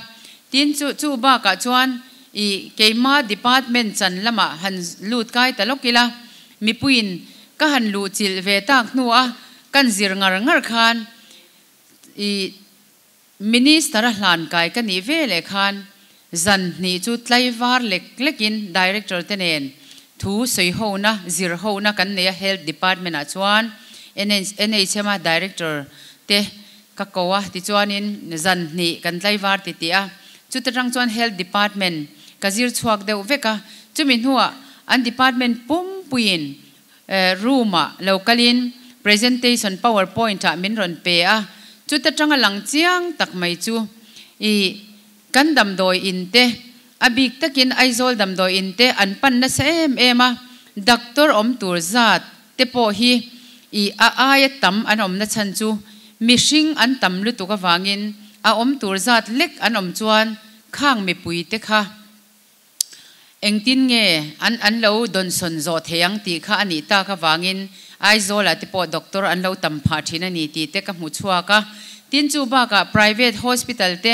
Tin, chu chu bakah chuan i keima department chan lamah han lut kai ta lawk ila, mipuiin ka han luhchilh ve tak hnua kan zir ngar ngar khan i Minister a hlan kai ka nih ve leh khan zan hnih chu tlaivar lek lekin Director te nen thu sawi hona, zir hona kan nei a Health Department ah chuan NHM a Director te ka ko a, tichuanin zan hnih kan tlaivar ti tih a, chuta tang chuan Health Department ka zir chhuak deuh vek a, chumi hnuah an department pumpuiin Room ah lo kalin presentation power point ah min rawn pe a, chuta tanga lang chiang tak mai chu i kan damdawi in te a bik takin Aizawl damdawi in te an pan nasa em em a, doctor awm tur zat te pawh hi i a aia tam an awm na chhan chu mihring an tam lutuk avangin a awm tur zat lek an awm chuan khang mipui te kha Engtin nge an an lo dawnsawn zawh thei ang tih kha a nih tak avangin Aizawlah te pawh doctor an lo tam phah thin a ni tih te ka hmu chhuak a. Tin chu bakah private hospital te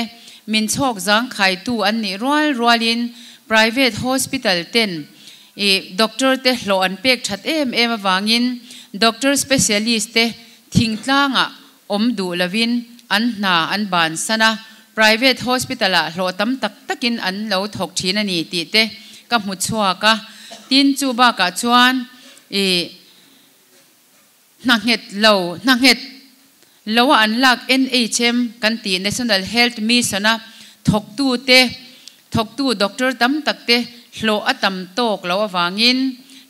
min chhawk zangkhaitu an nih rual rualin private hospital ten i doctor te hlawh an pek that em em avangin doctor specialist te thingtlangah Awm duh lovin an hna an bansan a, private hospital ah hlawh tam tak takin an lo thawk thin a ni tih te ka hmu chhuak a. Tin, chu bakah chuan i hna nghet lo, hna nghet lo a an lak NHM kan tih National Health Mission a thawktu te, thawktu doctor tam tak te hlawh a tam tawk lo avangin,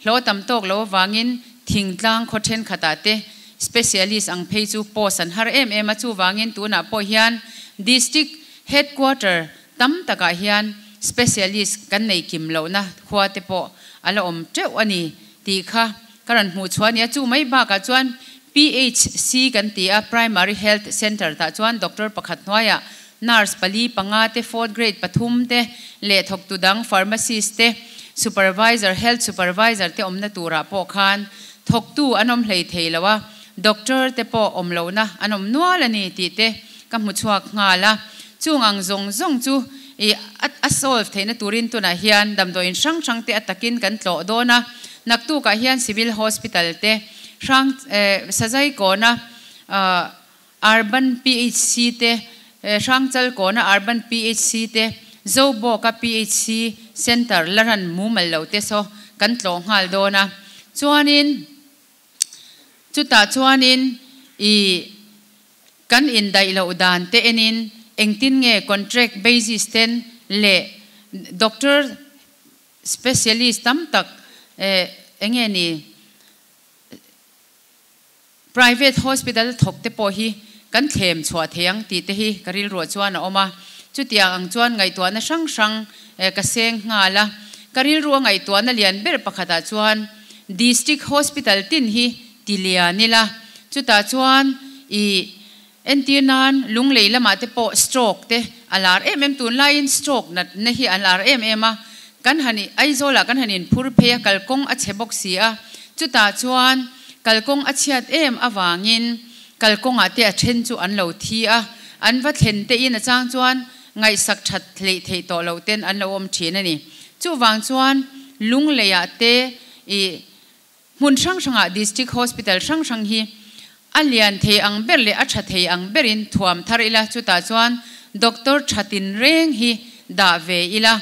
hlawh a tam tawk lo avangin thingtlang khaw thenkhatah te Specialist ang phei chu post an har em em a, chuvangin tunah pawh hian District Headquarter tam takah hian Specialist kan nei kim lohna khua te pawh a la awm teuh a ni tih kha ka rawn hmuh chhuah a ni a. Chu mai bakah chuan PHC kan ti a, Primary Health Centre tah chuan Doctor pakhat hnuaiah Nurse pali panga te, Fourth Grade pathum te leh thawktu dang Pharmacist te, Supervisor, Health Supervisor te awmna turah pawh khan Thawktu an awm hlei thei lo a, doctor te pawh awm lohna an awm nual a ni tih te ka hmu chhuak nghal a. Chung ang zawng zawng chu i a solve theihna turin tunah hian damdawiin hrang hrang te a takin kan tlawh dawn a. Naktukah hian Civil Hospital te hrang Sazai kawna Urban PHC te, Hrangchal kawna Urban PHC te, Zobawka PHC Centre la ran mumal lo te saw kan tlawh nghal dawn a. Chuanin chutah chuanin i kan indaih loh dan te enin engtin nge contract basis ten leh doctor specialist tam tak enge ni Private hospital thawk te pawh hi kan thlem chhuah thei ang tih te hi ka rilruah chuan a awm a. Chutiang ang chuan ngaihtuahna hrang hrang ka seng nghal a. Ka rilrua ngaihtuahna lian ber pakhatah chuan District Hospital tin hi ti lian ila. Chutah chuan i entir nan Lunglei lamah te pawh stroke te a lar em em tunlaiin stroke natna hi a lar em em a, kan han Aizawlah kan han inphur phei a, kalkawng a chhe bawk si a, chutah chuan kalkawng a chhiat em avangin kalkawngah te a then chu an lo thi a, an va thlen te in a chang chuan ngaihsak that hleih theih tawh loh ten an lo awm thin a ni. Chuvang chuan Lungleiah te ih Hmun hrang hrangah District Hospital hrang hrang hi a lian thei ang ber leh a tha thei ang berin thuam thar ila, chutah chuan Doctor tha tinreng hi dah ve ila,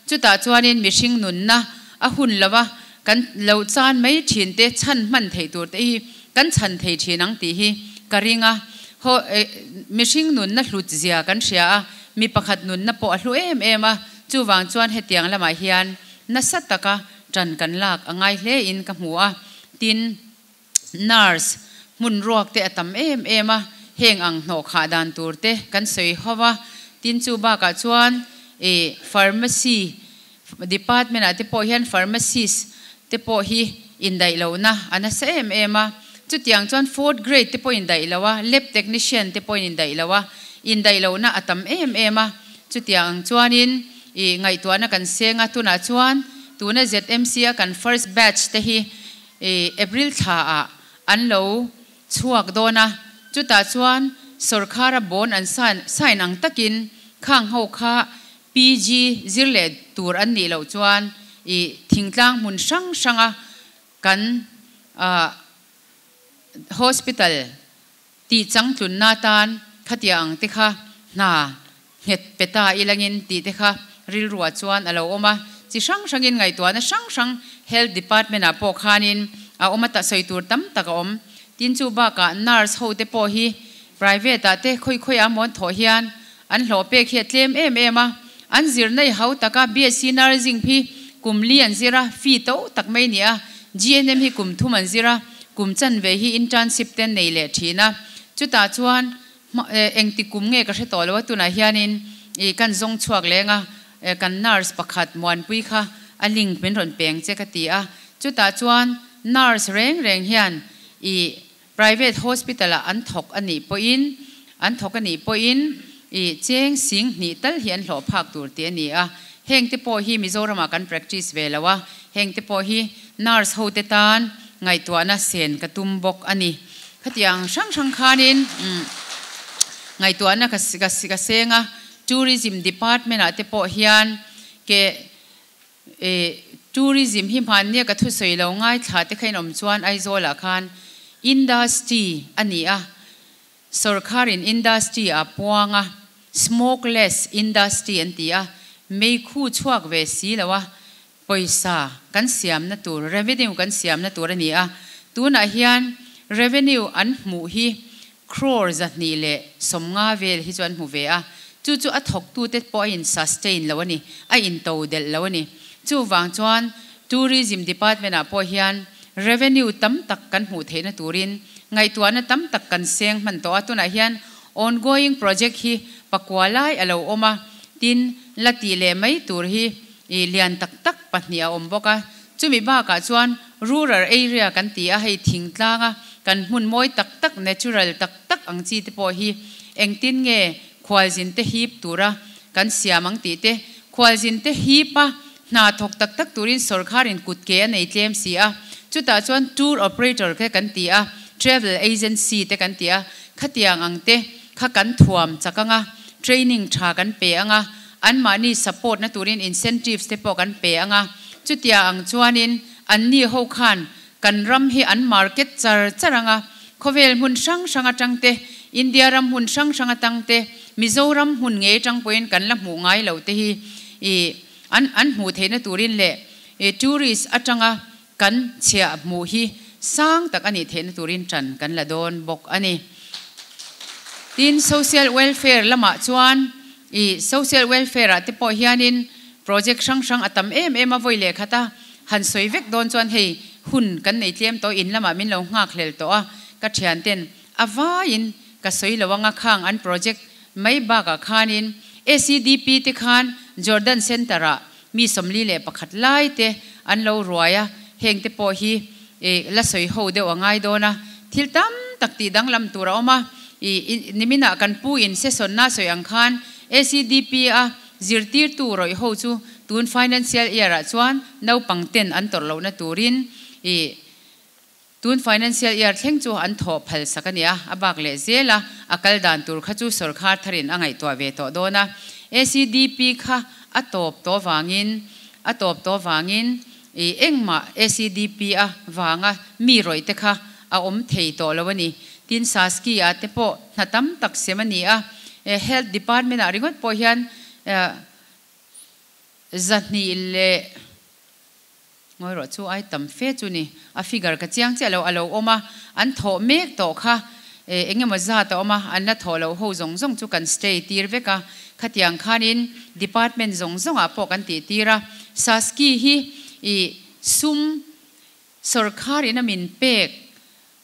chutah chuanin mihring nunna a hun lova kan lo chan mai thin te chhan hman theih tur te hi kan chhan thei thin ang tih hi ka ring a. Haw mihring nunna hlut zia kan hria a, mi pakhat nunna pawh a hlu em em a, chuvang chuan hetiang lamah hian nasa taka ṭan kan lak a ngai hle in ka hmu a, tin, nurse hmun ruak te a tam em em a, heng ang hnawh khah dan tur te kan sawi ho a, tin chu bakah chuan ih pharmacy department ah te pawh hian pharmacist te pawh hi indaih lohna a nasa em em a, chutiang chuan fourth grade te pawh indaih lo a, lab technician te pawh in indaih lo a, indaih lohna a tam em em a, chutiang ang chuanin ih ngaihtuahna kan seng a, tunah chuan Tuna ZMC a kan first batch te hi April thla ah an lo chhuak dawn a, chutah chuan sawrkhara bond an sign ang takin khang ho kha PG zir leh tur an nih loh chuan i thingtlang hmun hrang hranga kan hospital tih changtlunna atan khatia ang te kha hna nghet pe ta ilangin tih te kha rilruah chuan a lo awm a, chi hrang hrangin ngaihtuahna hrang hrang Health Department ah pawh khanin a awm a, sawi tur tam tak a awm. Tin chu bakah nurse ho te pawh hi private ah te khawi khawi ah mawn thawh hian an hlawh pek hi a tlem em em a, an zirna i hau taka BSc Nursing hi kum li an zir a, fee to tak mai ni a, GNM hi kum thum an zir a, kum chanve hi internship te an nei leh thin a, chutah chuan Engti kum nge ka hre tawh lo a, tunah hianin ih kan zawng chhuak leng a, kan nurse pakhat Muanpui kha a link min rawn peng che ka ti a, chutah chuan nurse reng reng hian ih private hospital ah an thawk a nih pawhin an thawk a nih pawhin ih cheng sing hnih tal hi an hlawh phak tur tih a ni a, heng te pawh hi Mizoramah kan practice ve lo a, heng te pawh hi nurse ho te tan ngaihtuahna sen ka tum bawk a ni. Khatiang hrang hrang khanin ngaihtuahna ka ka seng a, Tourism Department ah te pawh hian ke Tourism hi hmannia ka thusawi lo ngaithla te kha in awm chuan Aizawl ah khan Industry a ni a, Sawrkharin Industry a puang a, Smokeless Industry an ti a, meikhu chhuak ve si lo a, Pawisa kan siamna tur, revenue kan siamna tur a ni a, tunah hian revenue an hmuh hi crore 250 vel hi chu an hmu ve a, chu chu a thawktute pawh a in sustain lo a ni, a in to delh lo a ni. Chuvang chuan Tourism Department ah pawh hian revenue tam tak kan hmuh theihna turin ngaihtuahna tam tak kan seng hman tawh a, tunah hian ongoing project hi pakua lai a lo awm a, tin la tih leh mai tur hi I lian tak tak pahnih a awm bawk a, chumi bakah chuan rural area kan ti a, hei thingtlanga kan hmun mawi tak tak, natural tak tak ang chi te pawh hi engtin nge khualzin te hip tura kan siam ang tih te, khualzin te hip a hna thawk tak tak turin sawrkharin kut ke a nei tlem si a, chutah chuan tour operator te kan ti a, travel agency te kan ti a, khatiang ang te kha kan thuam chak ang a, training tha kan pe ang a. Anmahni support na turin incentives te pawh kan pe ang a, chutia ang chuanin anni ho khan kan ram hi an market char char ang a, khawvel hmun hrang hrang atang te, India ram hmun hrang hrang atang te, Mizoram hmun ngei atang pawhin kan la hmuh ngai lo te hi ih an an hmuh theihna turin leh ih tourist atanga kan chhiah hmuh hi sang tak a nih theihna turin tan kan la dawn bawk a ni. Tin, social welfare lamah chuan ih social welfare ah te pawh hianin project hrang hrang a tam em em a vawi leh khat a, han sawi vek dawn chuan hei hun kan nei tlem tawh in lamah min lo nghak hlel tawh a, ka thianten a vaiin ka sawi lo anga khang an project mai bakah khanin ACDP te khan Jordan Centre ah Mi 41 lai te an lo ruai a, heng te pawh hi la sawi ho deuh a ngai dawn a, thil tam tak tih danglam tur a awm a, i niminah kan pu in session na sawi ang khan ACDP a zirtirtu rawih ho chu tun financial year ah chuan naupang ten an tawrh lohna turin ih tun financial year thleng chu an thawh phal sak a ni a, a bak leh zel a, a kal dan tur kha chu sawrkhar tharin a ngaihtuah ve tawh dawn a. ACDP kha a tawp tawh vangin a tawp tawh vangin ih engmah ACDP a vanga mi rawih te kha a awm thei tawh lo a ni. Tin, Saski ah te pawh hna tam tak sem a ni a, Health Department ah ringawt pawh hian 200 leh ngawi rawh chu ai tam fe chu ni, a figure ka chiang chiah lo, a lo awm a, an thawh mek tawh kha eng emaw zat a awm a, an la thawh loh ho zawng zawng chu kan stay tir vek a, khatiang khanin Department zawng zawng ah pawh kan tih tir a, Saski hi ih sum Sawrkhar in a min pek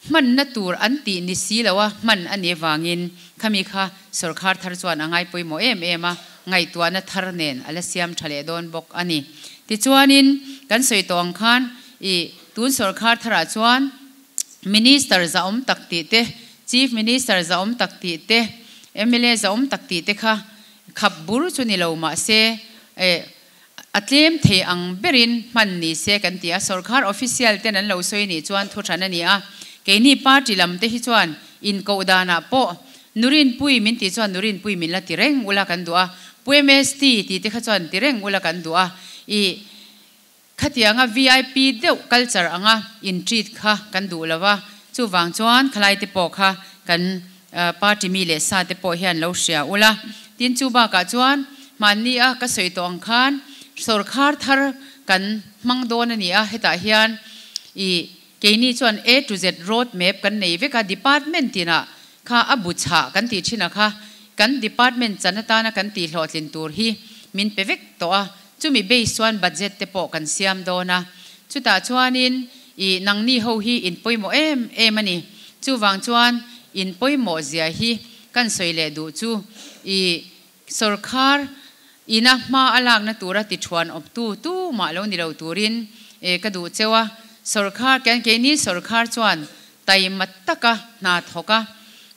hmanna tur an tih ni si lo a, hman a nih avangin khami kha sawrkhar thar chuan a ngai pawimawh em em a, ngaihtuahna thar nen a la siam tha leh dawn bawk a ni. Tichuanin kan sawi tawh ang khan i tun sawrkhar tharah chuan Minister zahawm tak tih te, Chief Minister zahawm tak tih te, mla zahawm tak tih te kha khap bur chu ni lo mahse eh A tlem thei ang berin hman ni se kan ti a, sawrkhar official ten an lo sawi nih chuan thu than a ni a, keini party lam te hi chuan inkoh danah pawh Nurinpui min tih chuan Nurinpui min la ti reng ula kan duh a, Pu MST tih te kha chuan ti reng ula kan duh a, ih khatianga vip deuh culture anga in treat kha kan duh lo a, chuvang chuan khalai te pawh kha kan Party mi leh sa te pawh hian lo hria ula. Tin chu bakah chuan hmanni a ka sawi tawh ang khan sawrkhar thar kan hmang dawn a ni a, hetah hian ih keini chuan A to Z road map kan nei vek a, department tinah kha a bu chhah kan tih thin a kha kan department chan atana kan tih hlawhtlin tur hi min pe vek tawh a, chumi base chuan budget te pawh kan siam dawn a, chutah chuanin ih nangni ho hi in pawimawh em em a ni. Chuvang chuan in pawimawh zia hi kan sawi leh duh chu i sawrkhar ina hma a lakna tura ti thuan awptu tu mah lo ni lo turin e ka duh cheu a. Sawrkhar kian keini sawrkhar chuan taima taka hna thawk a,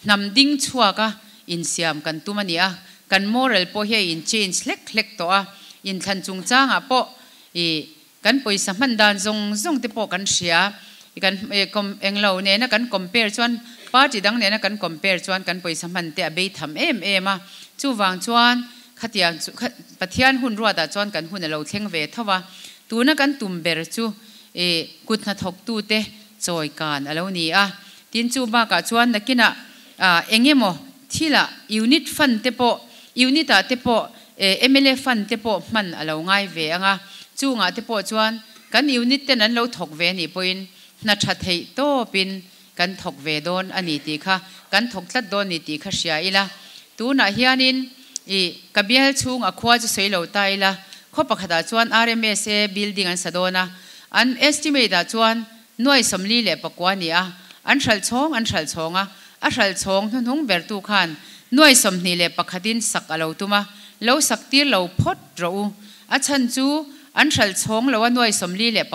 hnam ding chhuak a insiam kan tum a ni a. Kan moral pawh hi a in change hlek hlek tawh a, inthlan chungchangah pawh i Kan pawisa hman dan zawng zawng te pawh kan hria. Kan englo nena kan compare chuan party dang nena kan compare chuan kan pawisa hman te a bei tham em em a. Chuvang chuan khatiang chu Pathian hun ruatah chuan kan hun a lo thleng ve tho a. Tuna kan tum ber chu kut hnathawktu te chawi kan a lo ni a. Tin chu bakah chuan nakinah eng emaw thilah unit fund te pawh unit ah te pawh mla fund te pawh hman a lo ngai ve ang a, chungah te pawh chuan kan unit ten an lo thawk ve anih pawhin hna tha theih tawpin kan thawk ve dawn a ni tih kha kan thawk tlat dawn ni tih kha hria ila. Tunah hianin i ka bial chhung a khua chu sawi lo ta ila, khaw pakhatah chuan RMSA building an sa dawn a, an estimate ah chuan Nuai 49 ni a, an hralh chhawng an hralh chhawng a, a hralh chhawng hnuhnung bertu khan nuai 21 in sak a lo tum a, lo sak tir lo phawt rawh u. A chhan chu an hralh chhawng lo a nuai 49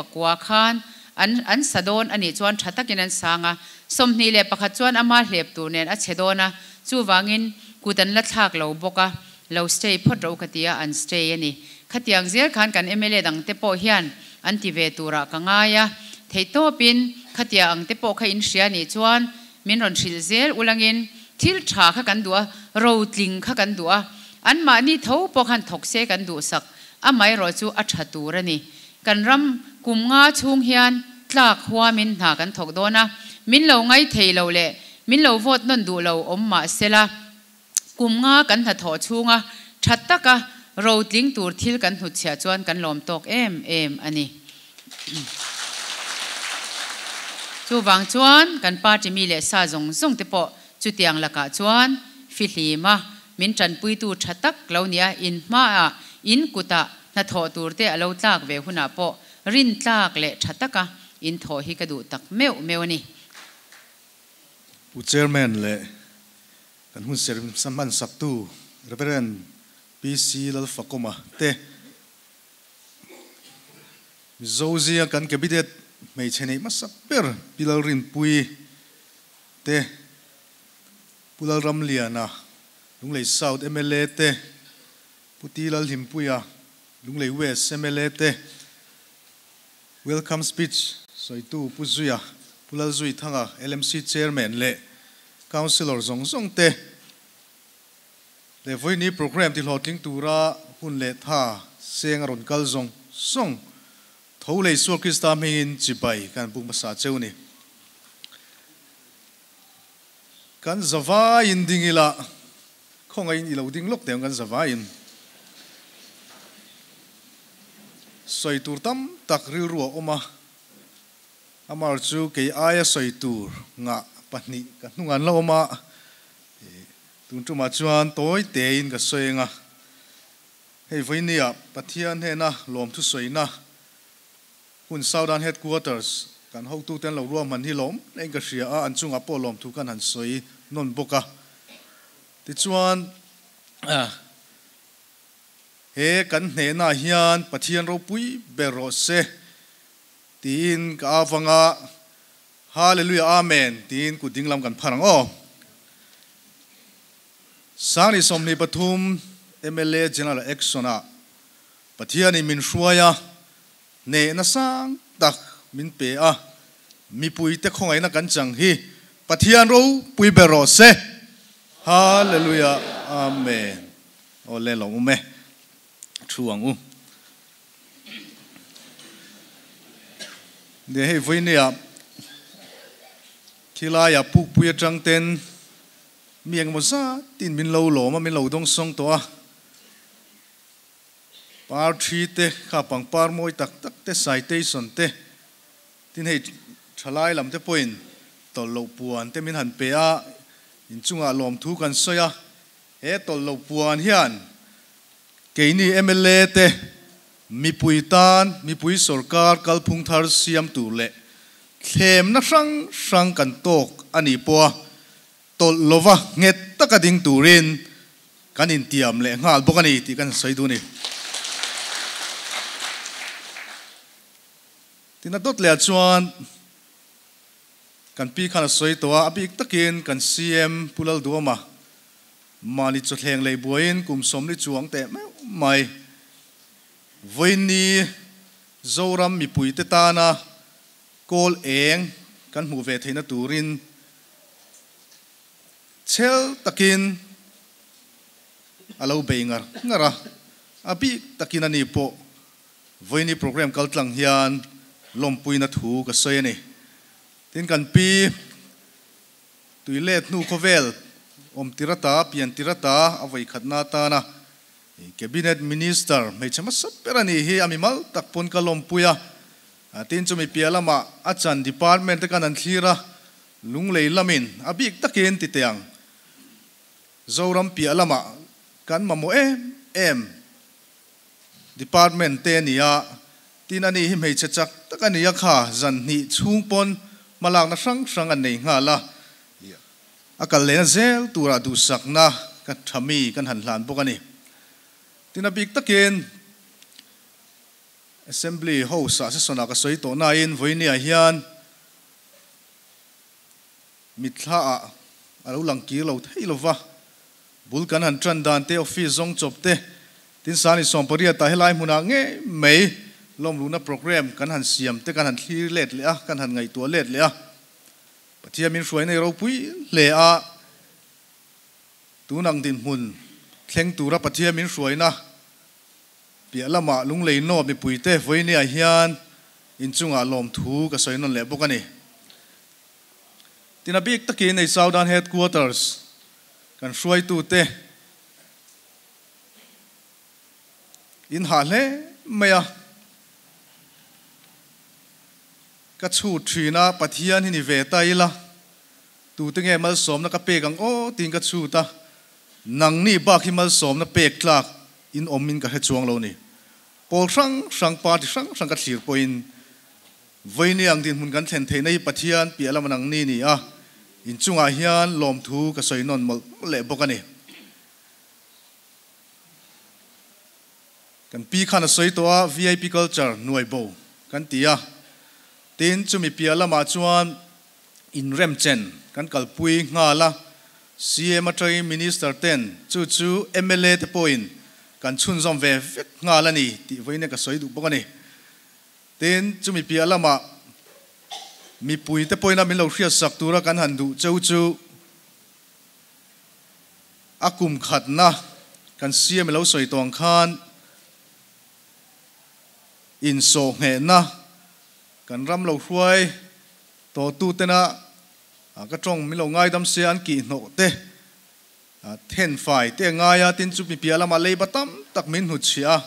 khan an an sa dawn a nih chuan tha takin an sang a, 21 chuan ama hlep tur nen a chhe dawn a, chuvangin kut an la thlak lo bawk a, lo stay phawt rawh u ka ti a, an stay a ni. Khatiang zel khan kan mla dang te pawh hian an ti ve turah ka ngai a, theihtawpin khatia ang te pawh kha in hria nih chuan min rawn hrilh zel ulangin thil tha kha kan duh a, rotling kha kan duh a, anmahni tho pawh khan thawk se kan duhsak, amaherawh chu a tha tur a ni. Kan ram kum nga chhung hian tlak huamin hna kan thawk dawn a, min lo ngai thei lo leh min lo vote nawn duh lo awm mah sela, Kum nga kan hnathawh chhunga tha taka rotling tur thil kan hnutchhiah chuan kan lawm tawk em em a ni. Chuvang chuan kan party mi leh sa zawng zawng te pawh chutiang lakah chuan fihlima min tanpuitu tha tak lo nia in hmaah in kutah hnathawh tur te a lo tlak ve hunah pawh rintlak leh tha taka in thawh hi ka duh tak meuh meuh a ni. Pu Chairman leh kan hun ser hman saktu Rev. PC Lalfakawma te, Mizo zinga kan Cabinet hmeichhe neih hmasa ber Pi Lalrinpuii te, Pu Lalramliana, Lunglei South mla te, Pu T Lalhimpuia, Lunglei West mla te, Welcome speech sawitu Pu Zuia, Pu Lalzuithanga, LMC Chairman leh Councillor zawng zawng te leh vawiini programme tihlawhtling tura hun leh tha seng a rawn kal zawng zawng tho leh Isua Krista hmingin chibai kan buk hmasa cheu ni. Kan zavaiin ding ila, khawngaihin i lo ding lawk teh ang kan zavaiin. Sawi tur tam tak rilru a awm a, amar chu kei aia sawi tur ngah pahnih ka hnungah an la awm a, tun tumah chuan tawi tein ka sawi ang a, hei vawinia Pathian hnena lawmthu sawina Hun Southern Headquarters kan hotute an lo ruahman hi lawm hlein ka hria a, an chungah pawh lawmthu kan han sawi nawn bawk a. Tichuan, he kan hnehnaah hian Pathian ropui ber rawh se tiin ka avanga Hallelujah Amen tiin kut dinglam kan phar ang aw. Sangni 23 mla General Action-ah Pathianin min hruai a, hnehna sang tak min pe a, mipuite khawngaihna kan chang hi Pathian ropui ber rawh se. Hallelujah Amen. Aw le lo um e, thu ang u. Nia hei vawinia khilaiah pukpui atang ten mi engemaw zatin min lo lawm a, min lo dawngsawng tawh a. Par thi te, kha pangpar mawi tak tak te, citation te, tin hei thalai lam te pawhin tawlh loh puan te min han pe a, inchungah lawmthu kan sawi a, he tawlh loh puan hian keini mla te mipui tan mipui sorkar kalphung thar siam tur leh thlemna hrang hrang kan tawk a nih pawha Tawlh lova nghet taka ding turin kan intiam leh nghal bawk a ni tih kan sawi duh a ni. Tina dawt leh ah chuan kan pi khan a sawi tawh a, a bik takin kan CM Pu Lalduama mahni chawthleng lei buaiin kum sawmli chuang teh meuh mai vawiinni Zoram mipuite tana kawl eng kan hmuh ve theihna turin Chhel takin a lo bei ngar ngar a, a bik takin ani pawh vawiini program kal tlang hian lawmpuina thu ka sawi a ni. Tin kan pi tui let hnu khawvel awm tirata, pian tirata a vawikhatna atana Cabinet Minister hmeichhe hmasa ber a nih hi a mimal tak pawn ka lawmpui a, tin chumi piah lamah a chan department te khan an thlir a, Lunglei lamin a bik takin ti teh ang. Zoram piah lamah kan mamawh em em department te a ni a, tin ani hi hmeichhe chak tak a ni a kha zan hnih chhung pawn hmalakna hrang hrang an nei nghal a, a kal lehna zel turah duhsakna ka tha mi kan han hlan bawk a ni. Tin a bik takin Assembly House ah session ah ka sawi tawh nain vawinia hian Mitthla ah a lo lang kir lo thei lo va, bul kan han tan dan te, office zawng chawp te, tin sani 18 ah helai hmunah ngei mai lawmluhna program kan han siam te kan han thlir let leh a, kan han ngaihtuah let leh a. Pathian min hruai nei ropui hle a, tun ang dinhmun thleng tura Pathian min hruaina piah lamah Lunglei North mipuite vawinia hian inchungah lawmthu ka sawi nawn leh bawk a ni. Tin a bik takin ei Southern Headquarters kan hruaitute in hah hle mai a, ka chhut thin a, Pathian hi ni ve ta ila, tute nge malsawmna ka pek ang aw tiin ka chhut a, nangni bak hi malsawmna pek tlak in awmin ka hre chuang lo ni. Pawl hrang hrang, party hrang hrang ka thlir pawhin Vawiini ang dinhmun kan thlen theihna hi Pathian piah lama nang ni ni a, inchungah hian lawmthu ka sawi nawn mawlh mawlh leh bawk a ni. Kan pi khan a sawi tawh a, VIP culture hnuai bo kan ti a, tin chumi piah lamah chuan inremchen kan kalpui nghal a, CM atangin Minister ten chu chu mla te pawhin kan chhunzawm ve vek nghal a ni tih vawiin ka sawi duh bawk a ni. Tin, chumi piah lamah mipuite pawhin a min lo hriatsak tura kan han duh cheu chu a kum khatna kan siam i lo sawi tawh ang khan insawhnghehna kan ram lo hruai tawhtutena ka tawng min lo ngaidam sia an kihhnawh te Then fai te a ngai a, tin chumi piah lamah leiba tam tak min hnutchhiah a,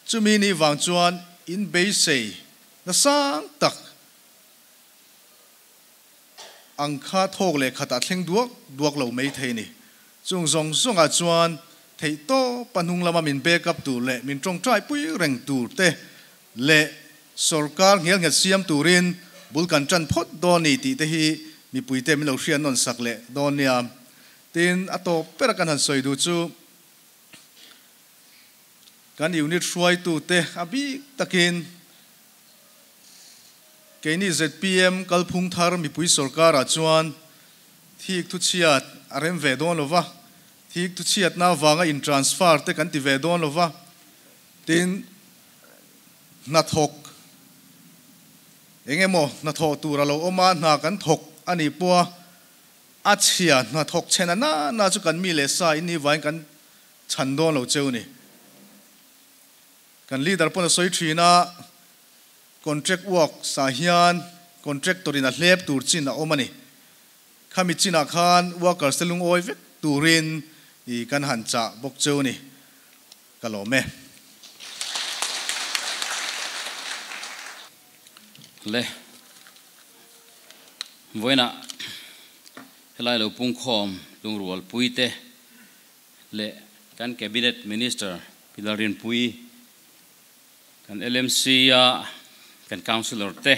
chumi nih vang chuan in beisei nasang tak ang kha thawk leh khatah thleng duak duak lo mai thei ni. Chung zawng zawngah chuan theihtawpa hnung lama min back up tur leh min tawngtai pui reng tur te leh sawrkar nghelnghet siam turin bul kan tan phawt dawn ni tih te hi mipuite min lo hriat nawn sak leh dawn nia. Tin, a tawp ber a kan han sawi duh chu kan unit hruaitute a bik takin keini zpm kalphung thar mipui sawrkarah chuan thik thuchhiat a rem ve dawn lo va, thik thuchhiatna avanga in transfer te kan ti ve dawn lo va, tin, hnathawk eng emaw hnathawh tur a lo awm a, hna kan thawk a nih pawha A chhia hnathawk chhena na na chu kan mi leh sa in ni vain kan chhan dawn lo cheu ni. Kan leader pawn a sawi thin a, contract work sa hian contractor in a hlep tur chin a awm a ni. Khami chinah khan workers te lungawi vek turin i kan han chah bawk cheu ni. Ka lawm e. Le. Vawiinah helai lo pungkhawm lungrualpui te leh kan Cabinet Minister Pi Lalrinpuii, kan LMC a kan Councillor te,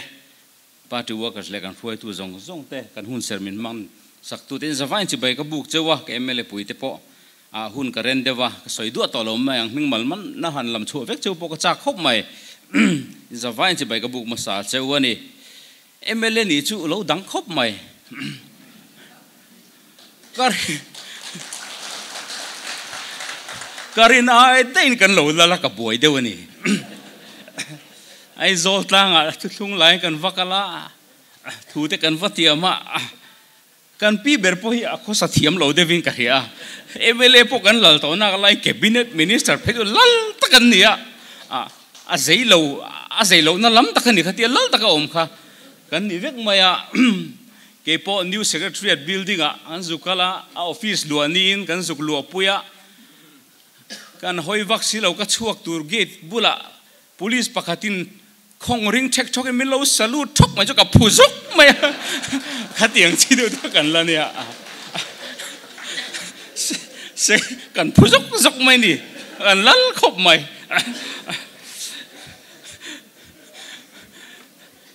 Party workers leh kan hruaitu zawng zawng te kan hun ser min hman sak tu te in zavain chibai ka buk cheu a, ka mla pui te pawh ah hun ka ren deuh a, ka sawi duah tawh lo mai ang hming mal man na han lam chhuah vek cheu pawh ka chak khawp mai in zavain chibai ka buk hmasa cheu a ni. Mla nih chu lo dang khawp mai ka ka rin ai daihin kan lo lal a ka buai deuh a ni. Aizawl tlangah thuthlung laiin kan va kal a, thu te kan va tiam a, kan pi ber pawh hi a khawsa thiam lo deuhin ka hria a, mla pawh kan lal tawh nak lai cabinet minister phei chu lal tak an ni a, a zei lo a zei lohna lam tak a ni kha tia lal taka awm kha kan ni vek mai a, keipawh new secretariat building ah an zuk kal a, a office luah niin kan zuk luahpui a, kan hawi vak si lo ka chhuak tur gate bulah Police pakhatin khawng ring ṭhek ṭhawkin min lo salute ṭhawk mai chu ka phu zuk mai a, khatiang chi deuh deuh kan la nia, se kan phu zuk zuk mai ni, kan lal khawp mai.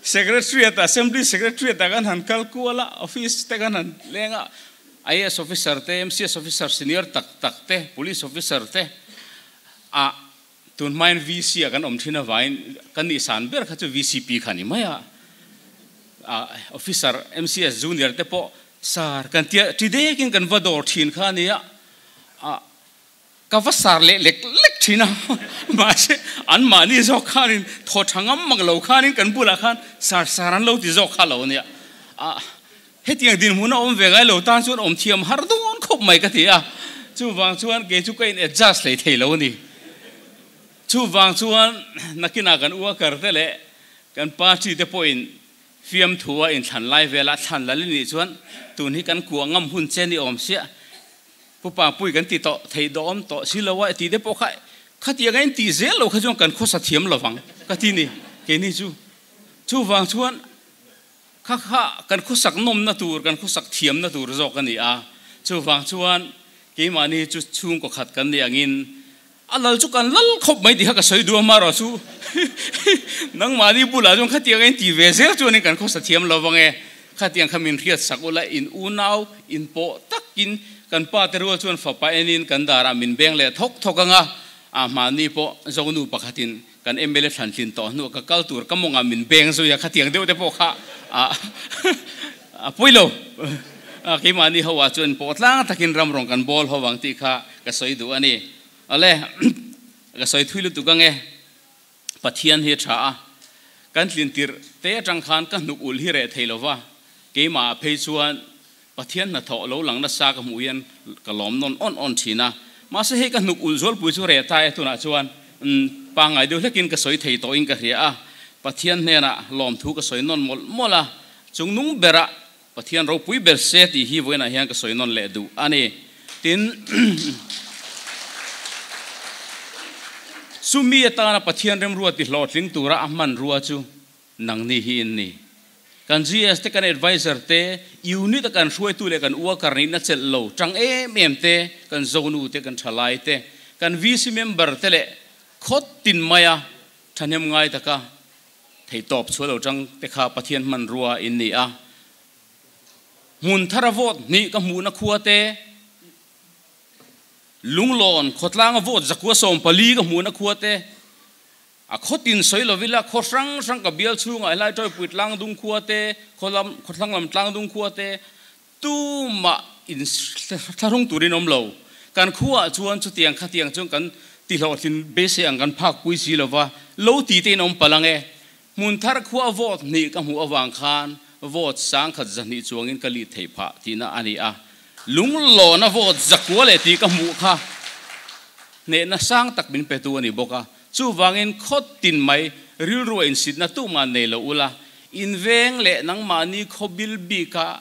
Secretariat Assembly Secretariat ah kan han kal kual a, office te kan han leng a, IAS officer te, MCS officer senior tak tak te, police officer te ah Tun hmain VC ah kan awm thin avangin kan nihsan ber kha chu VCP kha a ni mai a. Officer MCS junior te pawh sar kan tia ti dekin kan va dawr thin kha a nia. Ka va sar leh lek lek thin a, mahse anmahni zawk khanin thaw tha ngam mak lo khanin kan bulah khan sar sar an lo ti zawk kha lo a nia. Hetiang dinhmun a awm ve ngai lo tan chuan awm thiam har dawn khawp mai ka ti a, chuvang chuan kei chu ka in adjust hlei thei lo a ni. Chuvang chuan nakinah kan worker te leh kan party te pawhin fiamthu a inthlan lai velah thlan lal i nih chuan tun hi kan kuah ngam hun che ni awm siah Pu Pangpui kan ti tawh theih dawm tawh si lo a tih te pawh kha khatiang a in tih zel lo kha chuan kan khawsa thiam lovang ka ti ni keini chu. Chuvang chuan Kha kha kan khawsak nawmna tur, kan khawsak thiamna tur zawk a ni a. Chuvang chuan keimahni chu chhungkaw khat kan nih angin a lal chu kan lal khawp mai tih kha ka sawi duh a, marawh chu nangmahni bulah chuan khatiang a inti ve zel chuanin kan khawsa thiam lo vang e. Khatiang kha min hriat sak ula in unau inpawh takin kan pa te rual chuan fapa enin kan darah min beng leh thawk thawk ang a, a mahni pawh zonu pakhatin Kan mla thlan tlin tawh hnuah ka kal tur ka mawngah min beng zui a, khatiang deuh te pawh kha a pawi lo. Keimahni ho ah chuan pawh tlang takin ram rawng kan bawl ho ang tih kha ka sawi duh a ni. Awle. Ka sawi thui lutuk ange, Pathian hi a tha a, kan tlin tirh te atang khan ka hnuk ulh hi reh thei lova, keimah ah phei chuan Pathian hnathawh lo lang nasa ka hmuh hian ka lawm nawn awn awn thin a, mahse hei ka hnuk ulh zualpui chu reh ta e tunah chuan pangngai deuh hlekin ka sawi thei tawhin ka hria a, Pathian hnenah lawmthu ka sawi nawn mawlh mawlh a, chungnung berah Pathian ropui ber se tih hi vawiinah hian ka sawi nawn leh duh a ni. Tin, chumi atana Pathian remrua ti hlawhtling tura a hmanrua chu nangni hi in ni. Kan GS te, kan advisor te, unit a kan hruaitu leh kan worker nihna chelh lo tang em em te, kan zonu te, kan thalai te, kan VC member te leh khawt tin maia thahnem ngai taka Theihtawp chhuah lo tang te kha Pathian hmanrua in ni a. Hmun thara vote hnih ka hmuhna khua te, Lunglawn khawtlanga vote zakua 14 ka hmuhna khua te, a khaw tin sawi lovila khaw hrang hrang ka bial chhungah helai Tawipui tlangdung khua te, khawthlang lam tlangdung khua te, tumah in thlahrung turin awm lo. Kan khuaah chuan chutiang khatiang chuan kan tihlawhtlin beisei ang kan phakpui si lova, lo ti te in awm palh ang e. Hmun thar khua vote hnih ka hmuh avang khan vote 1200 chuangin ka lead theih phah tihna a ni a. Lunglawna vote zakua leh tih ka hmuh kha hnehna sang tak min petu a ni bawk a. Chuvangin khaw tin mai rilru a insitna tumah nei lo ula, inveng leh nangmahni khaw bil bika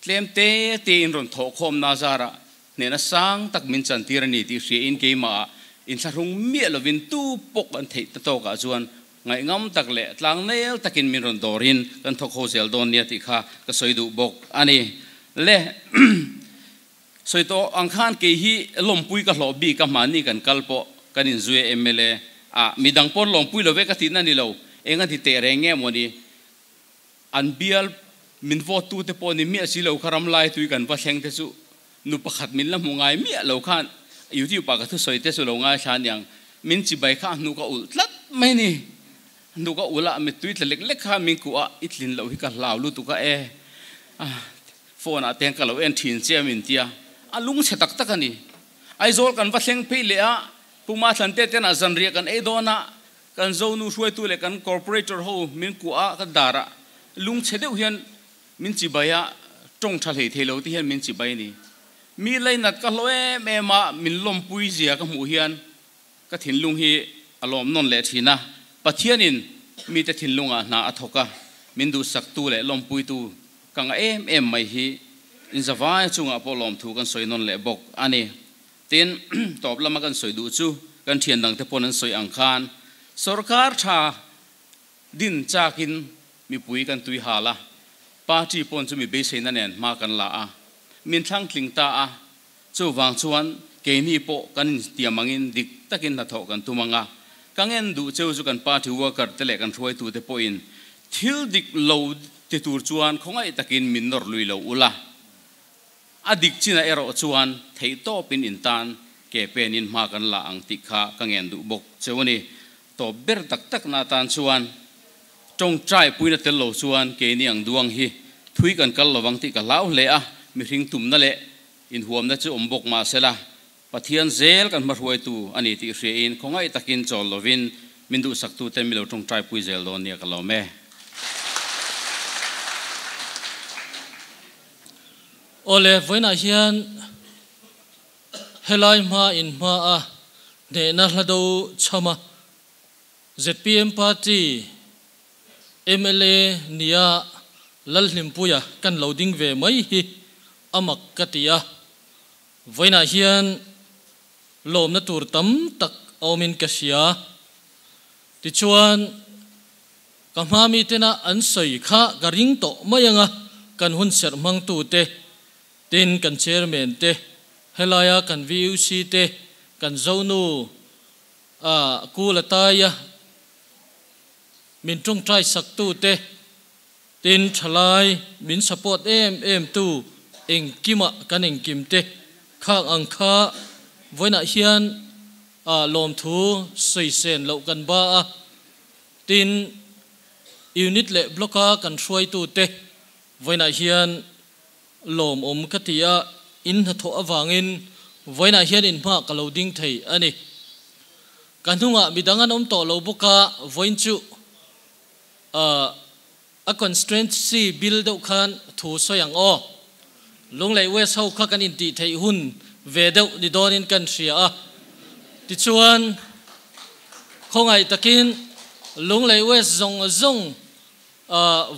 tlem te te in rawn thawhkhawm na zarah hnehna sang tak min chantir a ni tih hria in keimahah inthlahrung miah lovin tu pawh kan theih ta tawkah chuan ngaihngam tak leh tlangnel takin min rawn dawrin kan thawk ho zel dawn nia tih kha ka sawi duh bawk a ni. Le sawi tawh ang khan kei hi lawmpui ka hlawh bik a mahni kan kal pawh kan inzui a mla a midang pawn lawmpui lo ve ka tihna ni lo eng a ti teh reng nge mawni An bial min vote tu te pawh ni miah si lo kha ram lai tui kan va thleng te chu nu pakhat min la hmu ngai miah lo khan YouTube ah ka thusawi te chu lo ngaithla aniang min chibai kha a hnuk a ulh tlat mai ni. A hnuk a ulh a mittui tla lek lek kha min kuh a i tlin loh hi ka hlau lutuk a e phone ah te ka lo en thin che a min tia a lungchhe tak tak a ni. Aizawl kan va thleng phei leh a Puma Thlante ten ah zanriah kan ei dawn a Kan Zonu hruaitu leh kan corporator ho min kuah a, ka dar ah lungchhe deuh hian min chibai a, tawng tha hlei thei lo te hian min chibai a ni. Mi lainat ka hlawh em em a, min lawmpui zia ka hmuh hian ka thinlung hi a lawm nawn leh thin a. Pathianin mite thinlungah hna a thawk a, min duhsaktu leh lawmpuitu ka ngah em em mai hi inzavai chungah pawh lawmthu kan sawi nawn leh bawk a ni. Tin, tawp lama kan sawi duh chu kan thian dangte pawn an sawi ang khan sorkar tha din chakin mipui kan tui hal a, party pawn chu mi beiseina nen hma kan la a, min thlang tling ta a, chuvang chuan keini pawh kan intiam angin dik takin hnathawh kan tum ang a, ka ngen duh cheu chu kan party worker te leh kan hruaitute pawhin thil dik lo ti tur chuan khawngaih takin min nawr lui lo ula. A dik chinah erawh chuan theihtawpin in tan ke penin hma kan la ang tih kha ka ngen duh bawk cheu a ni. Tawp ber tak takna atan chuan tawngtai puina tel lo chuan keini ang duang hi thui kan kal lovang tih ka hlau hle a, mihring tumna leh inhuamna chu awm bawk mah sela Pathian zel kan hmahruaitu a ni tih hriain khawngaih takin chawl lovin min duhsaktute mi lo tawngtai pui zel dawn nia ka lawm e. Awle, vawiinah hian helai hma in hma a hnehna hla do chham a, zpm party mla nia Lalhlimpuia kan lo ding ve mai hi a mak ka ti a, vawiinah hian lawmna tur tam tak a awmin ka hria. Tichuan. Ka hma mitena an sawi kha ka ring tawh mai anga kan hun serh hmangtute, tin kan chairman te, helaia kan VUC te, kan Zonu a Kula Taia min tawngtai saktute, tin thalai min support em em tu engkimah kan engkim te khak ang kha vawiinah hian lawmthu sawi sen loh kan ba a. Tin, Unit leh Block-a kan hruaitute vawiinah hian lawmawm ka ti a, in hnathawh avangin vawiinah hian in hma ka lo ding thei a ni. Ka hnungah midang an awm tawh lo bawk a, vawiin chu a constituency bill deuh khan thu sawi ang aw. Lunglei West ho kha kan intih theih hun ve deuh ni dawnin kan hria a. Tichuan, khawngaih takin Lunglei West zawng zawng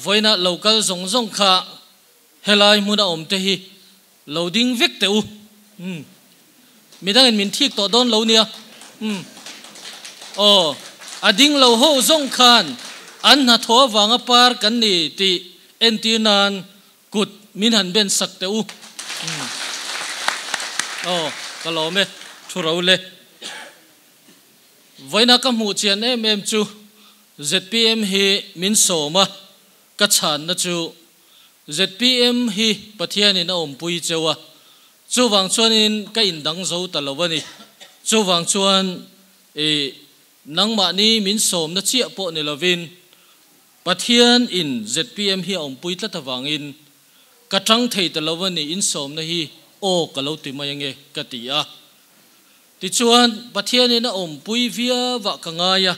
vawiina local zawng zawng kha helai hmuna awm te hi Lo ding vek teh u. Umm. Midangin min thik tawh dawn lo nia. Umm. Aw, a ding lo ho zawng khan an hnathawh avanga par kan ni tih entir nan kut min han ben sak teh u. Umm. Aw, ka lawm e, thu ro le. Vawiina ka hmuh chian em em chu zpm hi min sawm a, ka chhanna chu Zpm hi Pathianin a awmpui cheu a, chuvang chuanin ka indang zo ta lo a ni. Chuvang chuan i nangmahni min sawmna chiah pawh ni lovin Pathian in zpm hi a awmpui tlat avangin ka tang thei ta lo a ni, insawmna hi aw ka lo ti mai ange ka ti a. Tichuan Pathianin a awmpui viauah ka ngai a.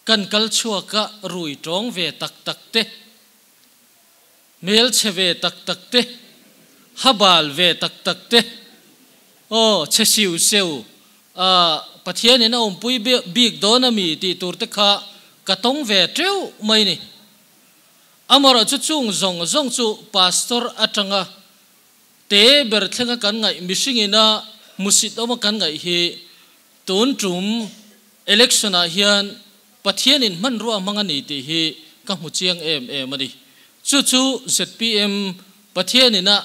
Kan kal chhuak a rui tawng ve tak tak te, hmel chhe ve tak tak te, ha bal ve tak tak te, aw chhe siu seu a Pathianin a awmpui bik dawn a mi tih tur te kha ka tawng ve teuh mai ni. Amarawh chu chung zawng zawng chu pastor atanga te ber thlenga kan ngaih mihringina hmusit awma kan ngaih hi tun tum Election ah hian Pathian in hmanrua hmang a ni tih hi ka hmu chiang em em a ni. Chu chu zpm Pathian in a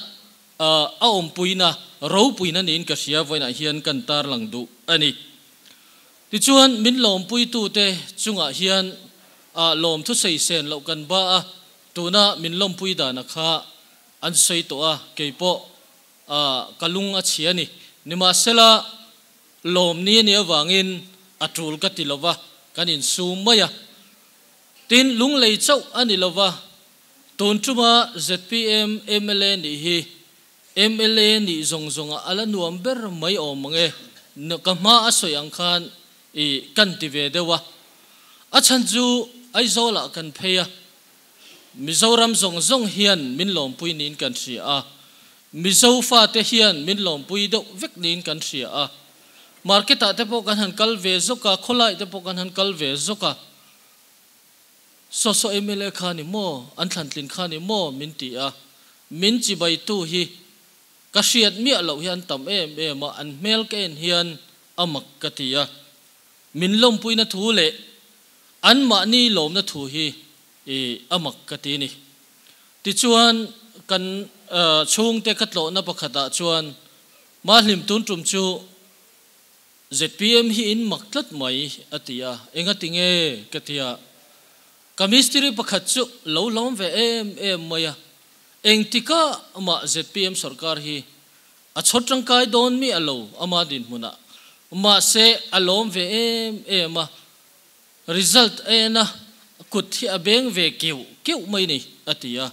a awmpuina ropuina niin ka hria vawiinah hian kan tarlang duh a ni. Tichuan min lawmpuitute chungah hian lawmthu saisen loh kan ba a, tuna min lawmpui dana kha an sawi tawh a, keipawh ka lung a chhia a ni. Nimahsela Lawm ni a nih avangin a tul ka ti lova, kan insum mai a. Tin, lunglei chauh a ni lova, tun tuma zpm mla nih hi mla nih zawng zawngah a la nuam ber mai awm ang e, ka hma a sawi ang khan i kan ti ve deuh a. A chhan chu Aizawlah kan phei a, Mizoram zawng zawng hian min lawmpui niin kan hria a, Mizo fate hian min lawmpui deuh vek niin kan hria a. Market ah te pawh kan han kal ve zawk a, khawlai te pawh kan han kal ve zawk a, Saw saw mla kha ni maw, an thlantlin kha ni maw min ti a, min chibaitu hi ka hriat miah loh hi an tam em em a, an hmel ka en hian a mak ka ti a. Min lawmpuina thu leh anmahni lawmna thu hi i a mak ka ti ni. Tichuan kan chhungte ka tlawhna pakhatah chuan Mahlim tun tum chu zpm hi in mak tlat mai a ti a, enga ti nge ka ti a, ka mistiri pakhat chu lo hlawm ve em em mai a, engtikah mah zpm sorkar hi A chhawt tangkai dawn mi a lo ama dinhmunah. Mahse, a lawm ve em em a, result a en a, kut hi a beng ve keuh keuh mai ni, a ti a.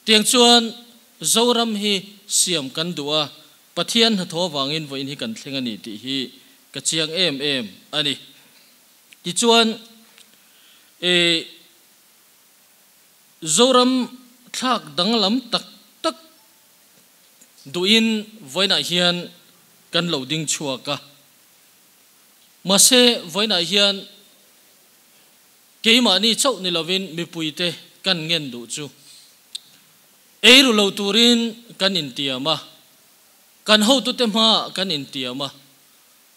Tiang chuan Zoram hi siam kan duh a, Pathian hnathawh avangin vawiin hi kan thleng a ni tih hi ka chiang em em a ni. Tichuan, e. Zoram thlak danglam tak tak duhin vawiinah hian kan lo ding chhuak a. Mahse, vawiinah hian keimahni chauh ni lovin mipuite kan ngen duh chu ei ru lo turin kan intiam a, kan hotute hmaah kan intiam a.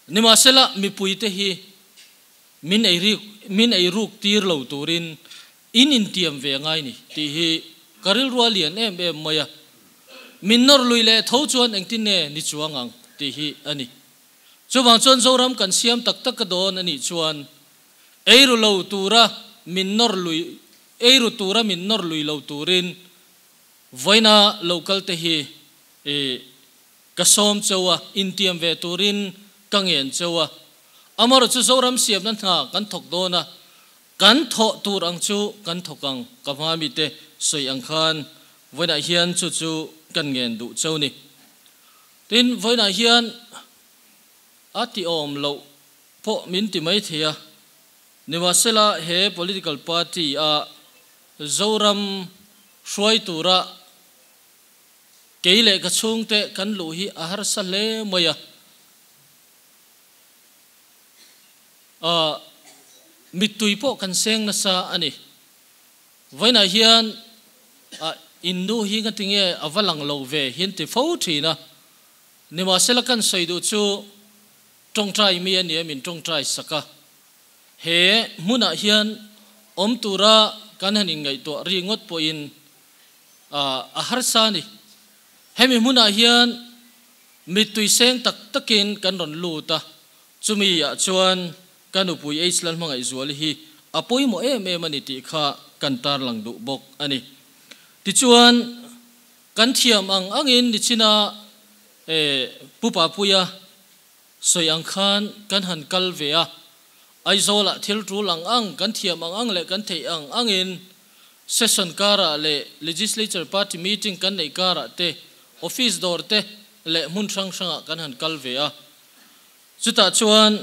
Nimahsela, mipuite hi min ei min ei ruk tir lo turin In intiam ve ngai ni tih hi ka rilru a lian em em mai a, min nawr lui leh tho chuan engtin nge ni chuang ang tih hi a ni. Chuvang chuan Zoram kan siam tak tak ka dawn a nih chuan eiru lo tura min nawr lui eiru tura min nawr lui lo turin vawiina lo kal te hi i ka sawm cheu a, intiam ve turin ka ngen cheu a. Amaherawhchu chu Zoram siamna hna kan thawk dawn a, Kan thawh tur ang chu kan thawk ang, ka hma mite sawi ang khan vawiinah hian chu chu kan ngen duh cheu ni. Tin, vawiinah hian a ti awm loh pawh min ti mai thei a, nimahsela he political party a Zoram hruai tura kei leh ka chhungte kan luh hi a harsa hle mai a. Mittui pawh kan seng nasa a ni. Vawiinah hian in nu hi ngatinge a va lang lo ve hi an ti fo thin a. Nimahsela kan sawi duh chu tawngtai mi a nia min tawngtai sak a. He hmunah hian awm tura kan han inngaihtuah ri ngawt pawhin a harsa a ni. Hemi hmunah hian mittui seng tak takin kan rawn lut a, chumi ah chuan ka nupui H Lalhmangaihzuali hi a pawimawh em em a ni tih kha kan tarlang duh bawk a ni. Tichuan, kan thiam ang angin nichina Pu Papuia Sawi ang khan kan han kal ve a, Aizawlah thil tul ang ang, kan thiam ang ang leh kan theih ang angin session karah leh Legislature Party meeting kan neih karah te, office dawr te leh hmun hrang hrangah kan han kal ve a. Chutah chuan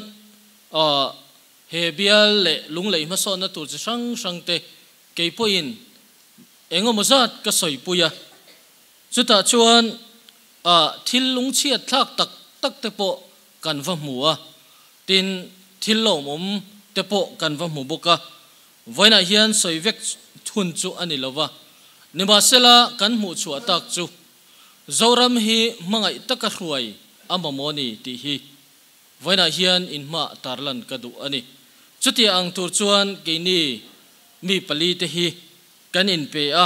he bial leh lunglei hmasawnna tur chi hrang hrang te kei pawhin engemaw zat ka sawipui a. Chutah chuan A thil lungchhiat thlak tak tak te pawh kan va hmu a, tin, thil lawmawm te pawh kan va hmu bawk a. Vawiinah hian sawi vek hun chu a ni lo va, nimahsela kan hmuh chhuah tak chu Zoram hi hmangaih taka hruai a mamawh ni tih hi vawiinah hian inhma tarlan ka duh a ni. Chutia ang tur chuan keini mi pali te hi kan inpe a,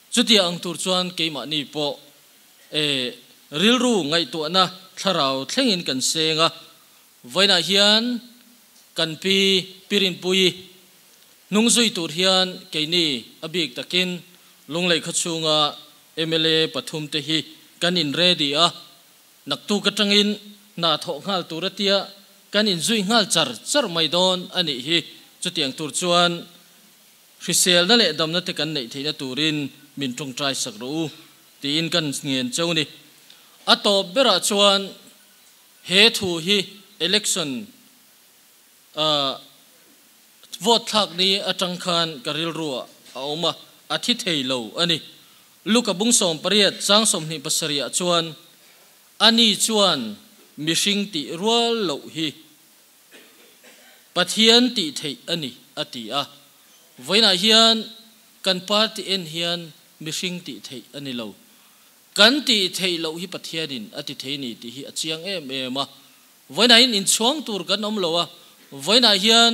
chutia ang tur chuan keimahni pawh E, rilru ngaihtuahna thlarau thlengin kan seng a, vawiinah hian kan pi Pirinpuii hnung zui tur hian keini a bik takin Lunglei khawchhunga mla pathumte hi kan in ready a, naktuk atangin hna thawh nghal tur a tia kan inzui nghal char char mai dawn a nih hi. Chutiang tur chuan Hriselna leh damna te kan neih theihna turin min tawngtai sak rawh u tiin kan ngen cheu ni. A tawp berah chuan he thu hi election vote thlak ni atang khan ka rilru ah a awm a, a thi thei lo a ni. Luka bung 18 chang 27 ah chuan ani chuan mihring tih rual loh hi Pathian tih theih a ni, a ti a. Vawiinah hian kan party en hian mihring tih theih a ni lo. Kan tih theih loh hi Pathianin a ti thei ni tih hi a chiang em em a. Vawiinah hian inchhuang tur kan awm lo a, vawiinah hian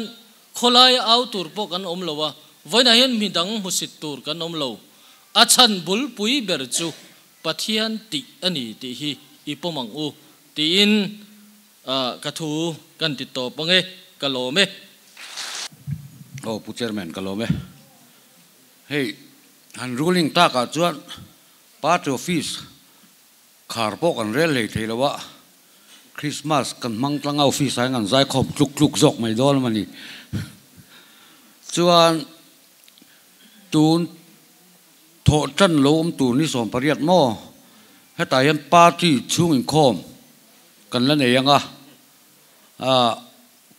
khawlaia au tur pawh kan awm lo a, vawiinah hian midang hmusit tur kan awm lo. A chhan bulpui ber chu Pathian tih a ni tih hi i pawm ang u tiin Ka thu kan ti tawp ang e, ka lawm e. Aw Pu Chairman ka lawm e. Hei han ruling takah chuan party office khar pawh kan rel hlei thei lo a, Christmas kan hmang tlang a office ah hian kan zaikhawm tluk tluk zawk mai dawn a mawni. Chuan tun thawh tan lo awm tur ni 18 maw hetah hian party chhung inkhawm Kan la nei ang a,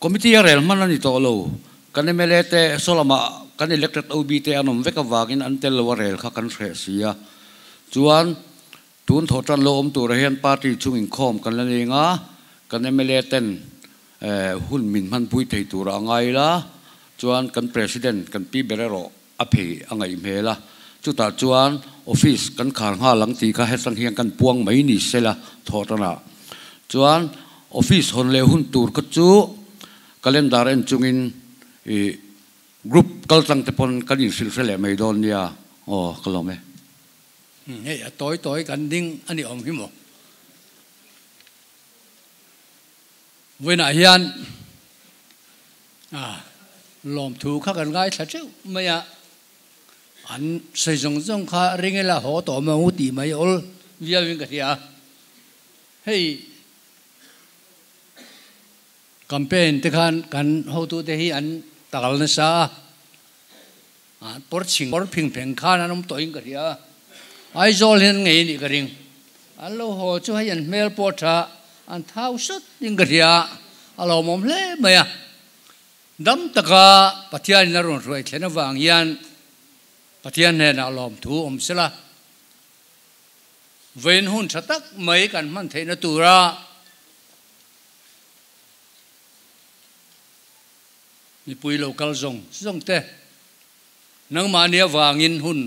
committee a rel hman a ni tawh lo. Kan mla te saw lamah kan elected OB te an awm vek avangin an tel lo a rel kha kan hreh si a. Chuan tun thawh tan lo awm turah hian party chung inkhawm kan la nei ang a, kan mla ten hun min hmanpui thei turah a ngai ila, chuan kan president kan pi ber erawh a phei a ngaih hmel a, chutah chuan office kan khar nghal ang tih kha hetang hian kan puang mai ni sela thawh tanah chuan office hawn leh hun tur kha chu calendar en chungin ih group kal tlang te pawn kan inhrilh hre leh mai dawn nia aw ka lawm e. Hei a tawi tawi kan ding a ni awm hi maw? Vawiinah hian lawmthu kha kan ngaithla teuh mai a, an sawi zawng zawng kha ring ila haw tawh maw u tih mai awl viauin ka hria. Hei campaign te khan kan hotute hi an takal nasa a, pawr chhing pawr phing pheng khan an awm tawhin ka hria. Aizawl hian an ngei anih ka ring. An lo haw chu hei an hmel pawh tha an thau sawt in ka hria. a lawmawm hle mai a. Dam taka Pathianin a rawn hruai thlen avang hian Pathian hnenah lawmthu awm sela, vawiin hun tha tak mai kan hman theihna tura mipui lo kal zawng zawng te nangmahni avangin hun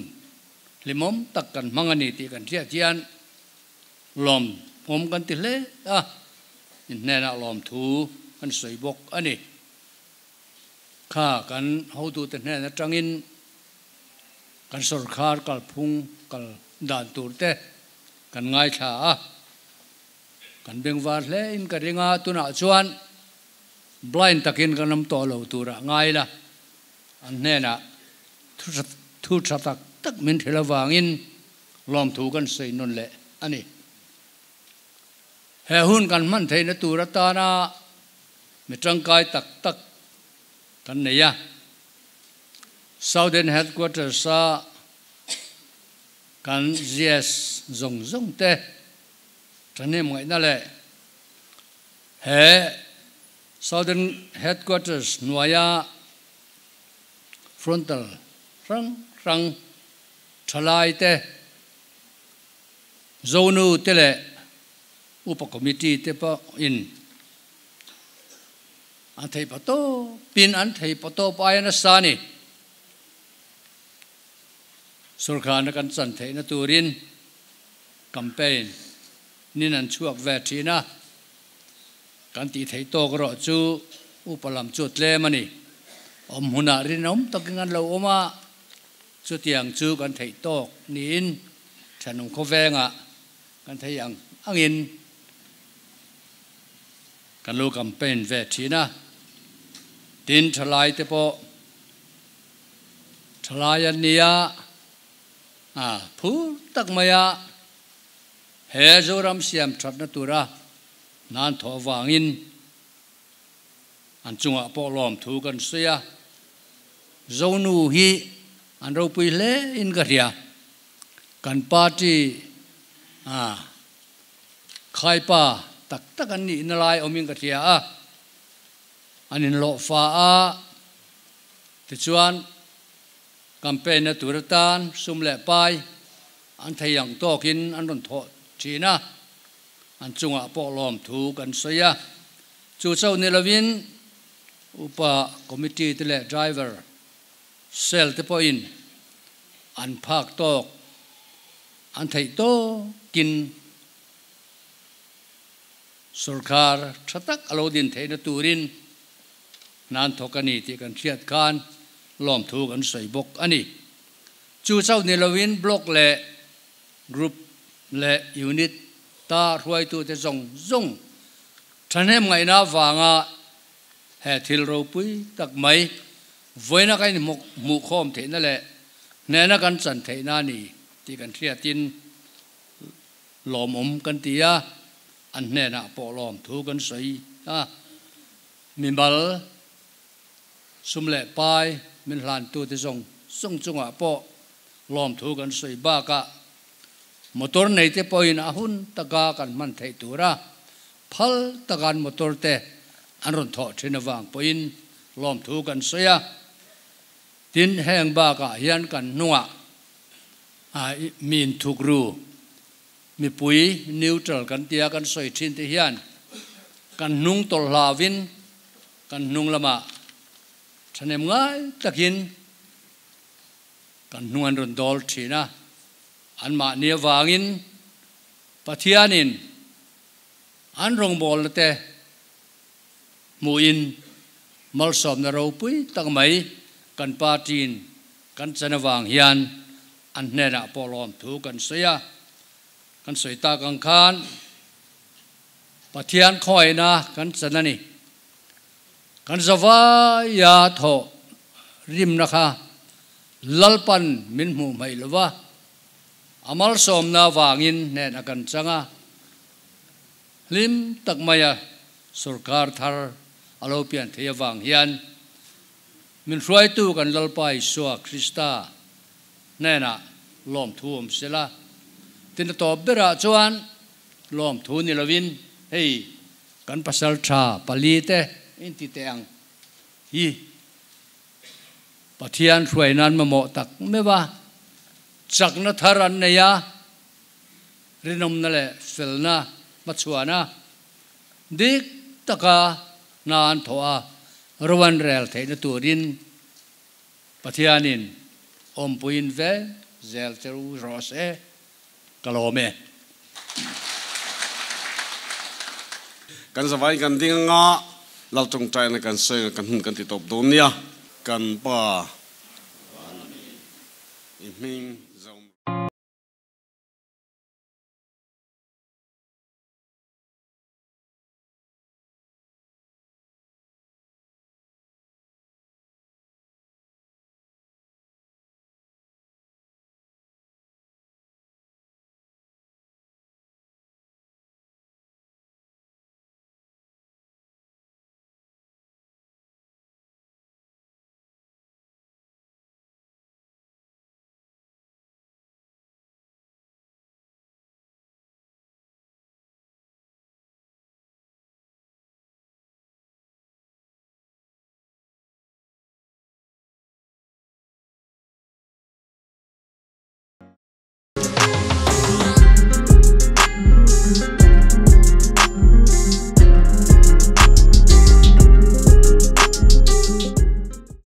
hlimawm tak kan hmang a ni tih kan hriat hian lawmawm kan ti hle a, in hnenah lawmthu kan sawi bawk a ni. Kha kan hotute hnen atangin kan sawrkhar kalphung kal dan tur te kan ngaithla a, kan bengvar hle in ka ring a, tunah chuan blind takin kan awm tawh lo turah ngai la, an hnenah thu tha tak tak min hrilh avangin lawmthu kan sawi nawn leh a ni. He hun kan hman theihna tur atana mi tangkai tak tak kan nei a. Southern Headquarters-a kan GS zawng zawng te thahnem ngaihna leh he Southern Headquarters hnuaia frontal hrang hrang thalai te, Zonu te leh Upa Committee te pawhin an thei pa tawpin an thei pa tawp aia nasa a ni. Sorkarna kan chan theihna turin campaign nin an chhuak ve thin a, kan tih theih tawk erawh chu upa lam chu a tlem a ni. Awm hmunah rinawm takin an lo awm a, chutiang chu kan theih tawk niin thenawm khawvengah Kan thei ang angin kan lo campaign ve thin a, tin thalai te pawh thalai an nia a phur tak mai a, he Zoram siam thatna tura hna an thawh avangin an chungah pawh lawmthu kan sawi a, Zonu hi an ropui hle in ka hria. Kan party a khaipa tak tak an nihna lai awmin ka hria a, an inhlawhfa a, tichuan campaign na tur atan sum leh pai an thei ang tawkin an rawn thawh thin a, an chungah pawh lawmthu kan sawi a, chu chauh ni lovin upa committee te leh driver Cell te pawhin an phak tawk an theih tawkin sorkar tha tak a lo din theihna turin hna an thawk a ni tih kan hriat khan lawmthu kan sawi bawk a ni. Chu chauh ni loin block leh group leh unit ta hruaitute zawng zawng thahnem ngaihna avanga He thil ropui tak mai vawiina kan inhmuhkhawm theihna leh hnehna kan chan theihna a ni tih kan hriatin lawmawm kan ti a, an hnenah pawh lawmthu kan sawi a. Mimal sum leh pai min hlantute zawng zawng chungah pawh lawmthu kan sawi bakah motor neite pawhin a hun taka kan hman theih tura Phal taka an motor te an rawn thawh thin avang pawhin lawmthu kan sawi a. Tin, heng bakah hian kan hnungah mi inthuk ru, mipui neutral kan tia kan sawi thin te hian kan hnung tawlh hlauvin kan hnung lamah thahnem ngai takin kan hnung an rawn dawl thin a. Anmahni avangin Pathianin an rawngbawlna te hmuhin malsawmna ropui tak mai kan party-in kan chan avang hian an hnenah pawh lawmthu kan sawi a. Kan sawi tak ang khan Pathian khawngaihna kan chan a ni. Kan zavaia thawh rimna kha Lalpan min hmuh hmaih lo va, A malsawmna avangin hnen a kan chang a, hlim tak maia sorkar thar a lo pian thei avang hian min hruaitu kan Lalpa Isua Krista hnenah lawmthu awm sela, tin a tawp berah chuan lawmthu ni lovin hei. Kan pasal tha pali te in ti te ang hi Pathian hruai nan mamawh tak meuh a, chakna thar an nei a, rinawmna leh felna hmachhuan a, dik taka hna an thawh a, ro an rel theihna turin Pathianin awmpuiin ve zel che u rawh se, ka lawm e. Kan zavaiin kan ding anga Lal tawngtaina kan sawi anga kan hun kan ti tawp dawn nia. Kan Pa i hming.